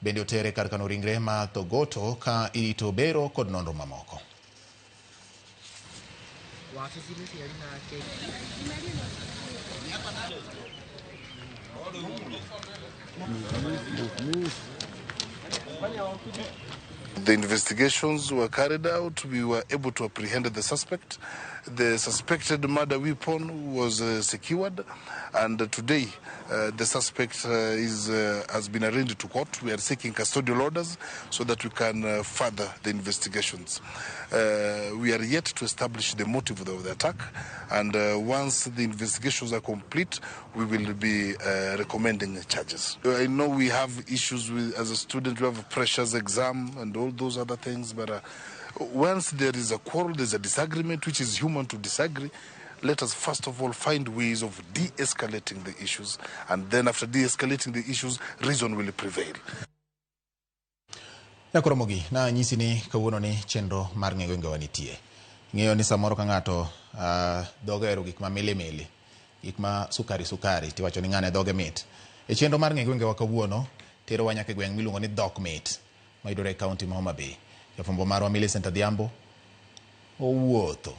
bende otere kar kano ringre ma Thogoto ka irito bero kod nonro mamoko. The investigations were carried out. We were able to apprehend the suspect, The suspected murder weapon was secured, and today the suspect has been arraigned to court. We are seeking custodial orders so that we can further the investigations. We are yet to establish the motive of the attack, and once the investigations are complete, we will be recommending charges. I know we have issues with, as a student, we have pressures, exam, and all those other things, but once there is a quarrel, there's a disagreement, which is human to disagree, let us first of all find ways of de-escalating the issues, and then after de-escalating the issues, reason will prevail. Nyakoromogi na nyisi ni kawuono ni chenro mar ng'e gwengewa nitie. Ng'eyo ni samoro ka ng'ato dhoge ohero gik ma milimili, gik ma sukari sukari, tiwacho ni ng'ane dhoge mit. E chenro mar ng'e gwengewa kawuono, terowa nyaka e gweng' miluongo ni Dhok Mit, mayudore e kaunti ma Homa Bay. Jafwambo marwa Millicent Adhiambo owuotho,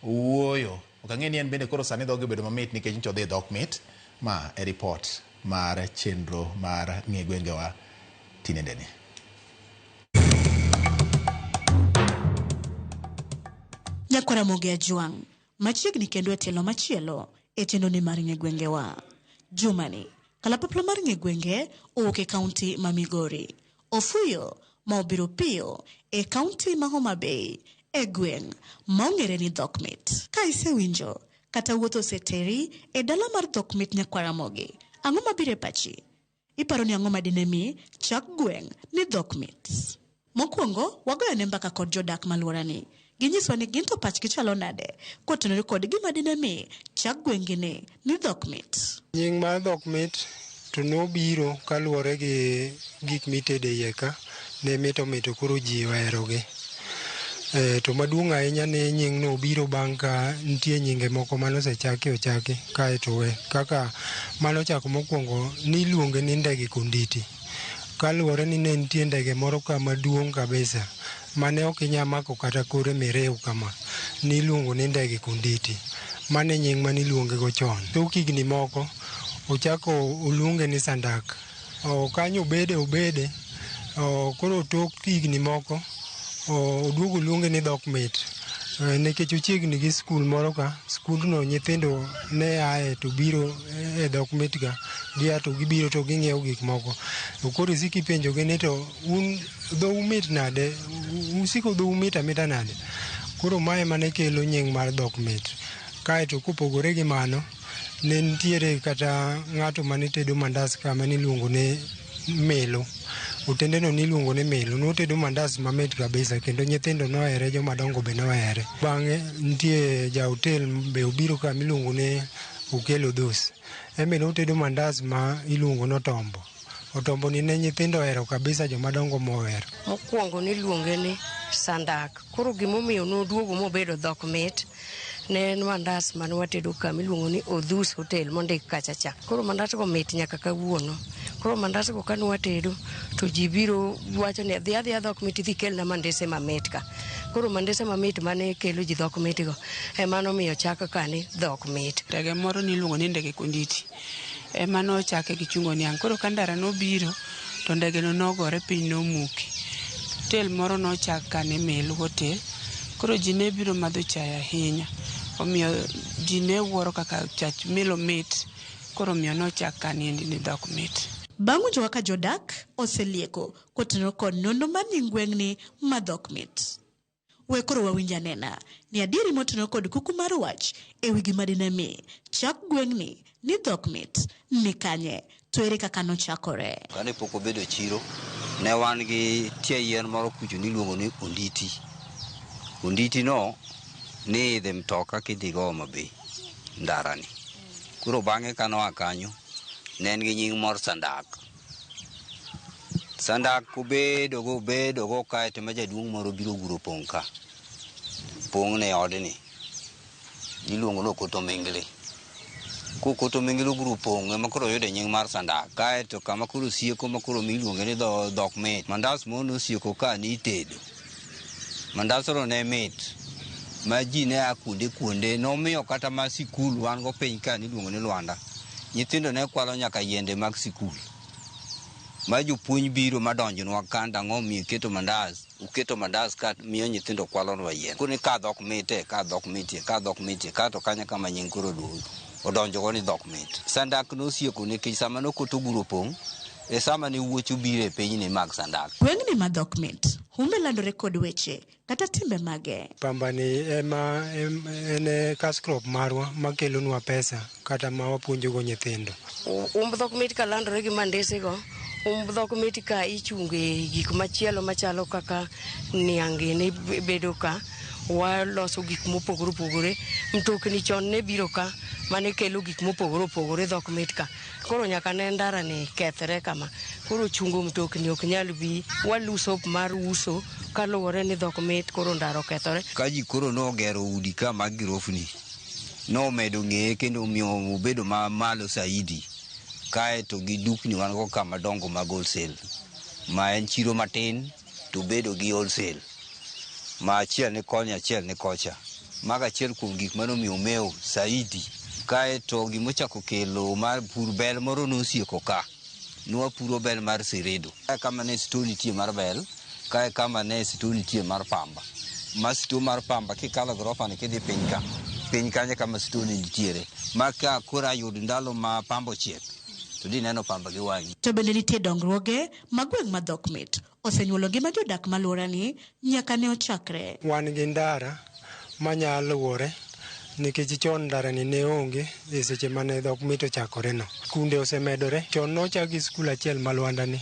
owuoyo. Ok ang'e ni en bende koro sani dhoge obedo mamit nikech nyocha odhi e Dhok Mit. Ma e ripot mar chenro mar ng'e gwengewa tinendeni. Nyakwaramogi Ajwang', machiegni kendo e tielo machielo e chenro ni mar ng'e gwengewa. Jumani, kalapapla mar ng'e gwenge owuok e kaunti ma Migori. Ofuyo ma obiro piyo e kaunti ma Homa Bay e gweng' ma ong'ere ni Dhok Mit. Ka isewinjo kata wuoth oseteri e dala mar Dhok Mit Nyakwaramogi, ang'o mabiro e pachi? Iparo ni ang'o madine mi chak gweng' ni Dhok Mit? Mokwongo, wagoyo ne mbaka kod jodak malworani. Ginyiswa ni gin to pachgi chalo nade kotenore kod gima dine mi chak gweng'gi ni ni Dhok Mit. Nying mar Dhok Mit to nobiro kaluwore gi gik mitede iye ka, ne mit omito koro ji oherogi. To maduong' ahinya ni nying no obiro bang' ka nitie nyinge moko manosechaki ochaki kaeto we. Kaka manochako mokwongo niluonge ni Ndege Konditi. Kaluwore ni ne nitie ndege moro ka maduong' kabisa mane ok inyal mako kata kore miriw kama, niluongo ni Ndege Konditi. Mano e nying maniluonge go chon. Tok higni moko ochako oluonge ni Sandak. Kanyo obede obede, koro tok higni moko oduogo oluonge ni Dhok Mit. Nikech ochiegni gi skul moro ka, skundno nyithindo ne ae to biro e Dhok Mit ka, gia to gibiro to ging'iewo gik moko. To koro isiko ipenjogi ni to un dhou mit nade, usiko dhou mit amita nade. Koro mae mane kelo nying mar Dhok Mit. Kaeto kopogore gi mano, ne nitiere kata ng'ato mane tedo mandas ka mane iluongo ni Melo. Otendeno niluongo ni Melo. Notedo mandas mamit kabisa kendo nyithindo nohere, jomadongo be nohere. Bang'e nitie ja hotel be obiro ka miluongo ni Okello Dhos. En be notedo mandas ma iluongo ni Otombo. Otombo ni ne nyithindo ohero kabisa, jomadongo mohero. Mokwongo niluonge ni Sandak. Koro gimomiyo noduogo mobedo Dhok Mit, ne en mandas mane watedo ka miluongo ni Odhus Hotel mondik kacha cha. Koro mandas go mit nyaka kawuono. Koro mandas go kane watedo to ji biro wacho ni dhi adhiya Dhok Mit idhi kelna mandese mamit ka. Koro mandese mamit mane kelo ji Dhok Mit go ema nomiyo chak ka ni Dhok Mit. Ndege moro niluongo ni Ndege Konditi ema nochake gi chungo niang'. Koro ka ndara nobiro to ndege no nogore piny nomuki. Hotel moro nochak ka ni Melu Hotel. Koro ji ne biro madho chai ahinya. Omiyo ji ne wuoro kaka chach Melo mit. Koro omiyo nochak ka ni endi ni Dhok Mit. Bang' winjo kaka jodak oselieko kotenore kod nonro mar nying gweng'ni ma Dhok Mit. We koro wawinj anena ni adieri motenore kod kuku mar wach e wi gima dine mi chak gweng'ni ni Dhok Mit ni kanye to ere kaka nochakore. Kane pok obedo chiro, ne wan gi tie yien moro kucho niluongo ni Onditi. Onditi no ni idhe mtoka kidhi go Homa Bay, ndarani. Koro bang'e ka noa kanyo, ne en gi nying mor Sandak. Sandak obedo go obedo go kaeto ma jaduong' moro biro guro pong' ka. Pong' ne odni. Iluongo ni Okoto Mingli. Kokoto Mingli oguro pong' ema koro oyude nying mar Sandak. Kaeto kama koro sieko ma koro miluonge ni Dhok Mit. Mandas moro nosieko ka ni itedo. Mandas no ne mit. Ma ji ne a kuonde kuonde. Nomiyo kata ma sikul wan go piny ka niluongo ni Lwanda. Nyithindo ne kwalo nyaka yiende mag sikul. Ma jopuonj biro madonjonwa ka ang'o omiyo iketo mandas. Uketo mandas ka miyo nyithindo kwalonwa yien. Koni ka dhok mite, ka dhok mitie, ka dhok mitie, ka to kanya kama nying koro duogo. Odonjogo ni dhok mit. Sandak nosieko nikech sama nokoto guro pong', e sama ne wuoch obiro e pinyni mag Sandak. Gweng'ni ma dhok mit, humbe landore kod weche kata timbe mage. Pamba ni ema en e cash crop marwa makelonwa pesa kata ma wapuonjogo nyithindo. Umb dhok mit ka landore gi mandesigo. Umb dhok mit ka ichunge gik machielo machalo kaka niang' gini bedo ka. Waloso gik mopogore opogore. Mtokni chon ne biro ka mane kelo gik mopogore opogore dhok mit ka. Koro nyaka ne ndara ni kethre kama. Koro chungo mtokni ok nyal bi. Waluso hope mar uso kaluwore ni dhok mit koro ndara okethore. Ka ji koro nogero udi ka mag girofni, nomedo ng'eye kendo omiyo obedo malo saidi. Kae to gi dukni wan go ka madongo mag wholesale. Ma en chiro matin to bedo gi wholesale. Ma achiel ni koni achiel ni kocha. Mago achiel kuom gik manomiyo omewo saidi. Kae to gimochako kelo mar pur bel moro nosieko ka. Nwapuro bel mar Seredo. Kae kama ne sto nitie mar bel, kae kama ne sto nitie mar pamba. Ma sto mar pamba kikalo gorofa ni kidhi piny ka, piny kanyo kama sto ni nitiere. Ma ka koro ayud ndalo ma pamba ochiek, to dineno pamba gi wang'i. To bende nitie dongruoge ma gweng' ma dhok mit osenyuolo ngima jodak maluorani nyaka ne ochakre. Wan gi ndara manya luwore nikech chon ndara ni ne onge e seche mane dhok mit ochakore no. Skunde osemedore. Chon nochak gi skul achiel ma Lwanda ni.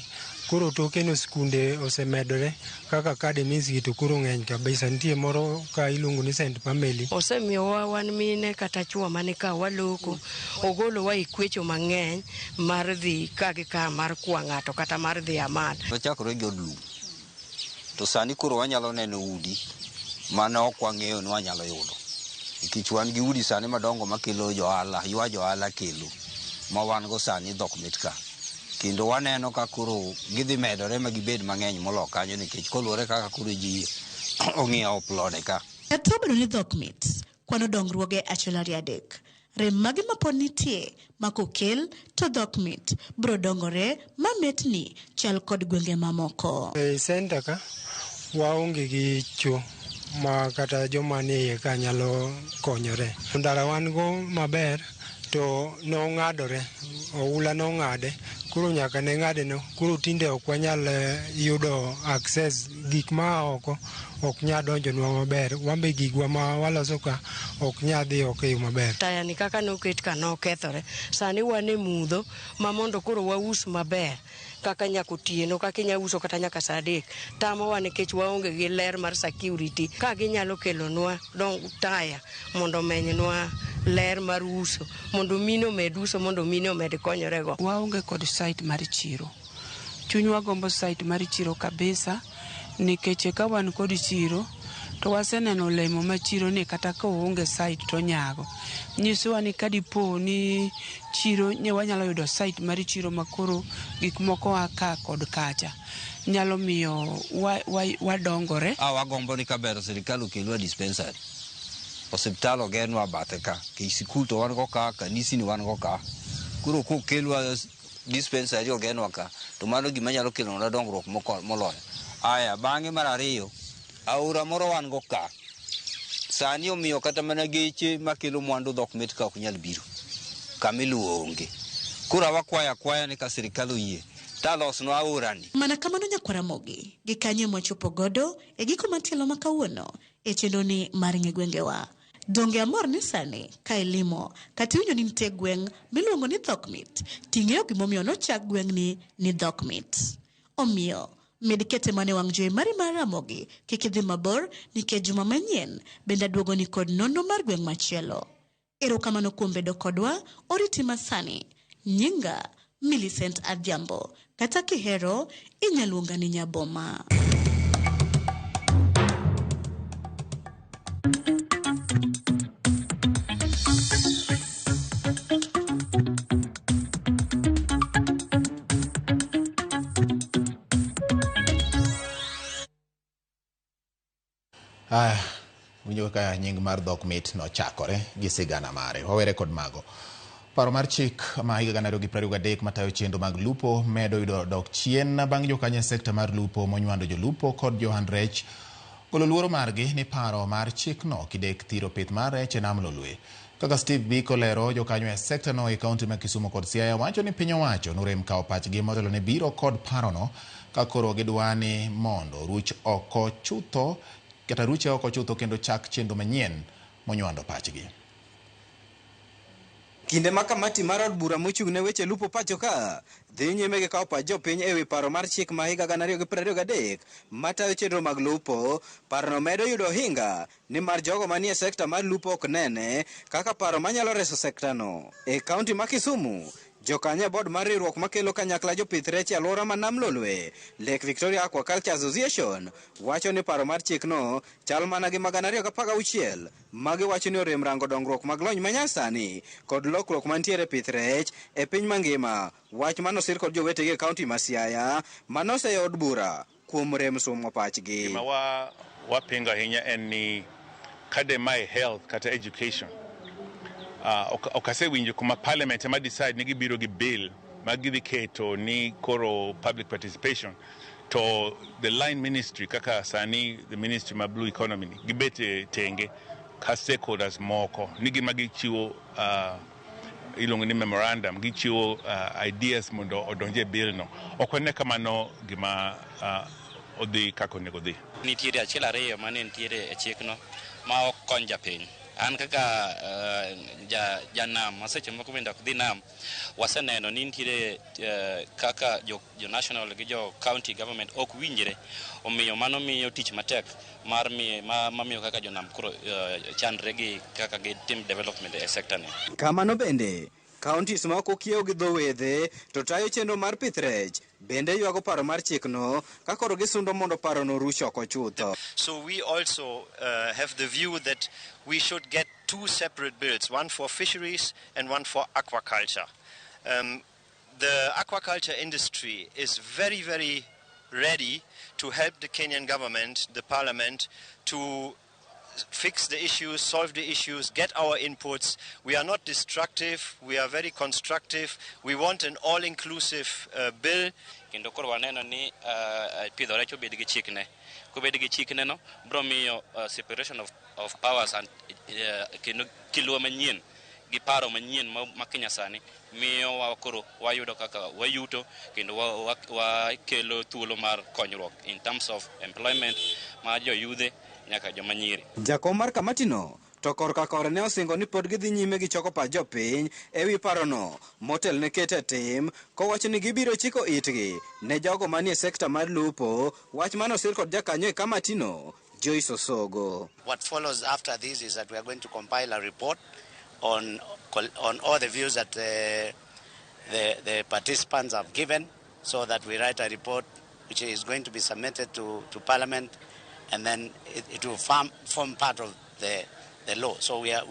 Koro toke no skunde osemedore kaka academies gi to koro ng'eny kabisa. Nitie moro ka iluongo ni St. Pameli. Osemiyowa wan mine kata chuo mani ka waloko. Ogolowa e kwecho mang'eny mar dhi ka gi ka mar kwa ng'ato kata mar dhi amal. Nochakore gi od lum. To sani koro wanyalo neno udi mane ok wang'eyo ni wanyalo yudo. Nikech wan gi udi sani madongo makelo johala, ywa johala kelo ma wan go sani dhok mit ka. Kendo waneno ka koro gidhi medore ma gibed mang'eny molo kanyo nikech koluwore kaka koro ji ong'iewo plode ka. Kata obedo ni dhok mit, kwano dongruoge achiel ariyo adek. Rem mage mapod nitie ma kokel to dhok mit biro dongore ma mitni chal kod gwenge mamoko. E center ka waonge gi cho ma kata joma nie iye ka nyalo konyore. Ndara wan go maber to nong'adore, oula nong'ade, koro nyaka ne ng'ade no, koro tinde ok wanyal yudo access gik ma oko ok nyal donjonwa maber. Wan be gigwa ma waloso ka ok nyal dhi oko e yo maber. Taya ni kaka noket ka nokethore. Sani wan e mudho ma mondo koro waus maber kaka nyaka otieno kaka inya uso kata nyaka saa adek tamowa nikech waonge gi ler mar security. Ka ginyalo kelonwa dong taya mondo omenynwa ler mar uso mondo mine omed uso mondo mine omed konyorego. Waonge kod site mar chiro. Chunywa gombo site mar chiro kabisa nikech ka wan kod chiro to waseneno olemo ma chiro ni kata ka oonge site to onyago. Nyisowa ni kadipo ni chiro nye wanyalo yudo site mar chiro makoro gik moko a ka kod kacha nyalo miyo wadongore. A wagombo ni kaber sirikal okelwa dispensary. Osiptal ogernwa bathe ka. Nikech sikul to wan go ka, kanisni wan go ka. Koro kokelwa dispensary ogernwa ka, to mano gima nyalo kelonwa dongruok moloyo. Aya, bang'e mar ariyo, aora moro wan go ka. Sani omiyo kata mana geche makelo mwandu dhok mit ka ok nyal biro. Kamiluwo onge. Koro wakwayo akwaya ni ka sirikal oyie, talosnwa aorani. Mana kamano nyakwar Ramogi, gi kanyo mwachopo godo e giko matielo ma kawuono e chenroni mar ng'e gwengewa. Donge amor ni sani ka ilimo kata iwinjo ni nitie gweng' miluongo ni dhok mit, ting'eyo gimomiyo nochak gweng'ni ni dhok mit. Omiyo, med kete mana e wang' jowi mari mar Ramogi kik idhi mabor nikech juma manyien bende aduogoni kod nonro mar gweng' machielo. Erokamano kuom bedo kodwa, oriti masani. Nyinga Millicent Adhiambo, kata kihero inya luonga ni Nyaboma. Aya, winjo kaka nying mar dhok mit nochakore gi sigana mare. Wawere kod mago. Paro mar chik ma higa 2023 matayo chenro mag lupo medo yudo dok chien bang' jokanyo e sekta mar lupo monywando jolupo kod johand rech golo luoro margi ni paro mar chikno kidek thiro pith mar rech e nam Lolwe. Kaka Steve Biko lero, jokanyo e sekta no e kaunti ma Kisumu kod Siaya wacho ni piny owacho norem kawo pachgi motelo ne biro kod parono ka koro gidwa ni mondo ruch oko chutho kata ruche oko chutho kendo chak chenro manyien monywando pachgi. Kinde ma kamati mar od bura mochung' ne weche lupo pacho ka dhi nyime gi kawo pach jopiny ewi paro mar chik ma higa 2023 matayo chenro mag lupo, parono medo yudo ohinga nimar jogo manie sekta mar lupo ok nene kaka paro manyalo reso sektano. E kaunti ma Kisumu, jokanyo e bod mar riwruok makelo kanyakla jopith rech e alwora ma Nam Lolwe, Lake Victoria Aquaculture Association, wacho ni paro mar chikno chal mana gi ma 2016 magiwacho ni orem rango dongruok mag lony manyasani kod lokruok mantiere pith rech e piny mangima, wach manosir kod jowetegi e kaunti ma Siaya manoseyo od bura kuom rem somo pachgi. Gima wapingo ahinya en ni kade mae health kata education, ok asewinjo kuma parliament ema decide ni gibiro gi bill ma gidhi keto ni koro public participation to the line ministry kaka sani the ministry ma blue economy ni gibet e tenge ka stakeholders moko ni gima gichiwo iluongo ni memorandum, gichiwo ideas mondo odonje e bill no. Ok wane kamano gima odhi kaka onego dhi. Nitiere achiel ariyo mane nitiere e chikno ma ok kony japiny. An kaka janam ma seche moko bende ok dhi nam, waseneno ni nitiere kaka jo national gi jo county government ok winjre, omiyo mano miyo tich matek mar mamiyo kaka jonam koro chandre gi kaka gitim development e sector ni. Kamano bende, counties ma ok okiewo gi dho wedhe to tayo chenro mar pith rech bende ywago paro mar chikno ka koro gisundo mondo parono ruch oko chutho. So we also have the view that we should get two separate bills, one for fisheries and one for aquaculture. The aquaculture industry is very, very ready to help the Kenyan government, the parliament, to fix the issues, solve the issues, get our inputs. We are not destructive, we are very constructive. We want an all-inclusive bill. Kendo koro waneno ni pidho rech obed gi chikne. Kobed gi chikne no, bro miyo separation of powers and kendo kiluo manyien gi paro manyien ma Kenya sani miyo wa koro wayudo kaka wayuto kendo wakelo thuolo mar konyruok in terms of employment ma joyudhe nyaka joma nyiri. Jakom mar kamatino to korka kore ne osingo ni pod gidhi nyime gi choko pach jopiny ewi parono motel ne kete tim kowacho ni gibiro chiko itgi ne jogo manie sekta mar lupo, wach manosir kod jakanyo e kamatino Joyce Osogo. What follows after this is that we are going to compile a report on all the views that the participants have given, so that we write a report which is going to be submitted to Parliament, and then it will form part of the law. So we are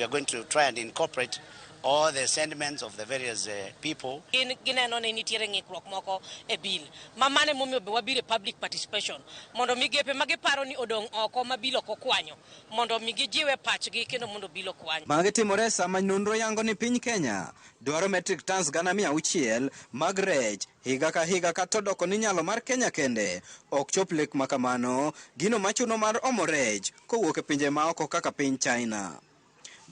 going to try and incorporate all the sentiments of the various people. Gineno ni nitiere ng'ikruok moko e bill. Ma mane momiyo be wabiro public participation mondo migepe magiparo ni odong' oko ma bill ok okwanyo mondo mi gijiwe pachgi kendo mondo bill okwany. Magi timore sama nonro yango ni piny Kenya dwaro metric tons 600,000 mag rech higa ka higa kata odoko ni nyalo mar Kenya kende ok chop lek makamano, gino machuno mar omo rech kowuok e pinje maoko kaka piny China.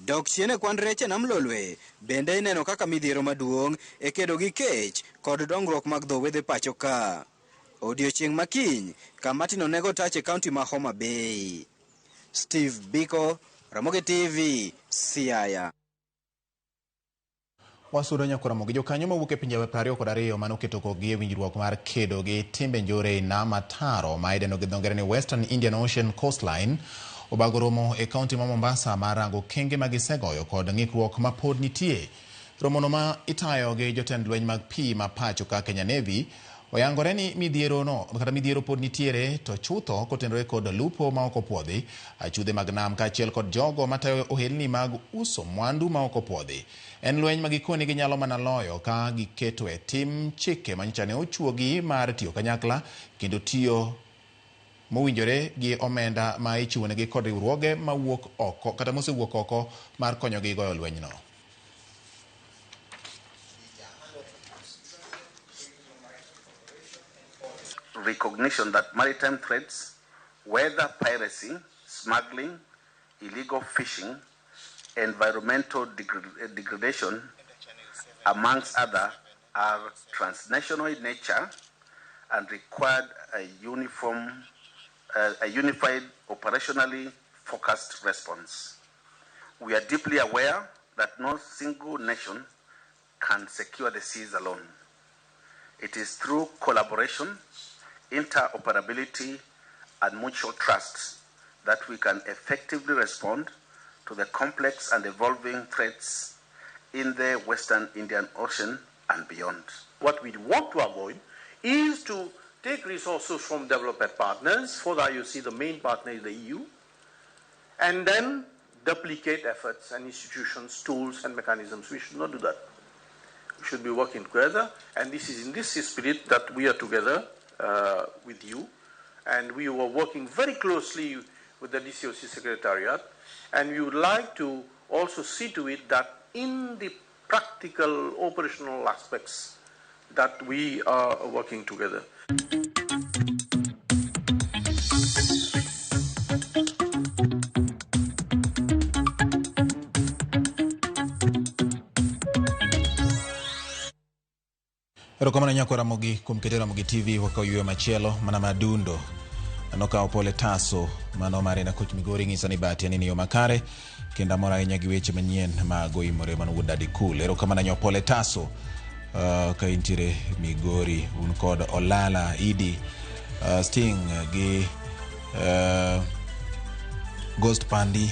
Dok chien e kwan rech e nam Lolwe bende ineno kaka midhiero maduong' e kedo gi kech kod dongruok mag dho wedhe pacho ka. Odiochieng' makiny, kamatino nego tach e kaunti ma Homa Bay. Steve Biko, Ramogi TV, Siaya. Wasudo nyakora Ramogi. Jokanyo mawuok e pinje 22 manoketo kokgi e winjruok mar kedo gi timbe njore e nam ataro ma idendo gi dho ngere ni Western Indian Ocean Coastline obago romo e kaunti ma Mombasa mar rango kenge ma gisegoyo kod ng'ikruok ma pod nitie. Romono ma itayo gi jotend lweny mag pi ma pacho ka Kenya Navy oyangore ni midhiero pod nitiere to chutho kotenore kod lupo ma ok opuodhi, achudhe mag nam kaachiel kod jogo matayo ohelni mag uso mwandu ma ok opuodhi. En lweny ma gikoni ginyalo mana loyo ka giketo e tim chike manyocha ne ochuogi mar tiyo kanyakla kendo tiyo mowinjore gi omenda ma ichiwonegi kod riwruoge mawuok oko kata mosewuok oko mar konyogi goyo lwenyno. recognition that maritime threats, whether piracy, smuggling, illegal fishing, environmental degradation, amongst others, are transnational in nature and required a unified, operationally focused response. We are deeply aware that no single nation can secure the seas alone. It is through collaboration, interoperability, and mutual trust that we can effectively respond to the complex and evolving threats in the Western Indian Ocean and beyond. What we want to avoid is to take resources from development partners, for the IOC, the main partner is the EU, and then duplicate efforts and institutions, tools and mechanisms. We should not do that. We should be working together, and this is in this spirit that we are together with you, and we were working very closely with the DCOC Secretariat, and we would like to also see to it that in the practical operational aspects that we are working together. Erokamano nyako Ramogi kuom keto Ramogi TV wakaw yweyo machielo mana madundo nokawo pole taso mano mare na koch Migori ng'isa ni bati ni yo makare kendo amor ahinya gi weche manyien mag oimore mano wuod Daddy Cool. Erokamano nyo pole taso ka intiere Migori un kod Olala Idi Sting gi Ghost Pandi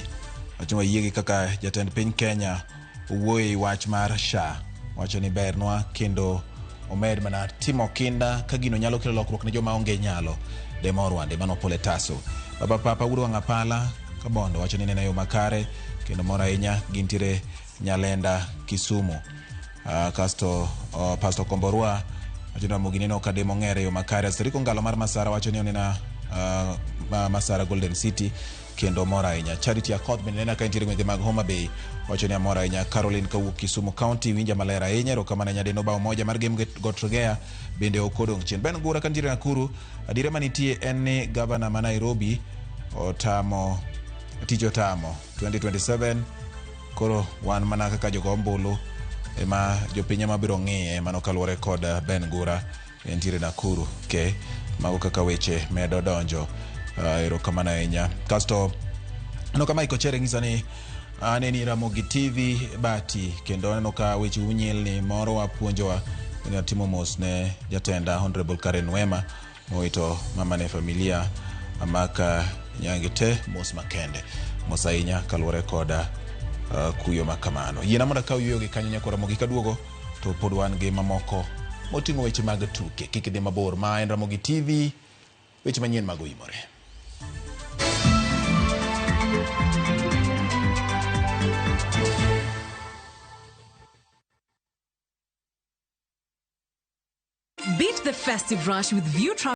wacho yiegi kaka jatend piny Kenya owuoyo e wach mar SHA wacho ni bernwa kendo omed mana timo kinda ka gino nyalo kelo lokruok ne joma onge nyalo demo Rwanda mano pole taso. Baba Papa wuod Wang'apala Kabondo wacho ni neno yo makare kendo mor ahinya gintiere Nyalenda Kisumu. Kasto Pastor Komborwa wacho ni Ramogi neno ka demo ng'ere yo makare. Asteriko Ngalo mar Masara wacho ni onena Masara Golden City kendo mor ahinya. Charity Akoth bende nena ka intiere gwenge mag Homa Bay wacho ni amor ahinya. Caroline kawuok Kisumu County winja maler ahinya. Erokamano ahinya Deno bao moja mar Game Gotrogea bende ok odong' chien. Ben Gura ka nitiere Nakuru adiera manitie en ni gavana ma Nairobi otamo tich otamo 2027 koro wan mana kaka jogo ombulu ema jopiny ema biro ng'iye mano kaluwore kod Ben Gura entiere Nakuru. Ke mago kaka weche medo donjo. Erokamano ahinya. Kasto aneno ka Mike Ochere ng'isa ni aneni Ramogi TV bati kendo aneno ka weche unyilni moro wapuonjowa kendo atimo mos ne jatenda Honorable Karen Wema mowito mama ne familia amaka nyangi te mos makende mos ahinya kaluwore kod kuyo makamano. Yiena mondo akaw yueyo gi kanyo nyako Ramogi kaduogo to pod wan gi mamoko moting'o weche mag tuke. Kik idhi mabor, ma en Ramogi TV, weche manyien mag oimore. Beat the festive rush with View Travel.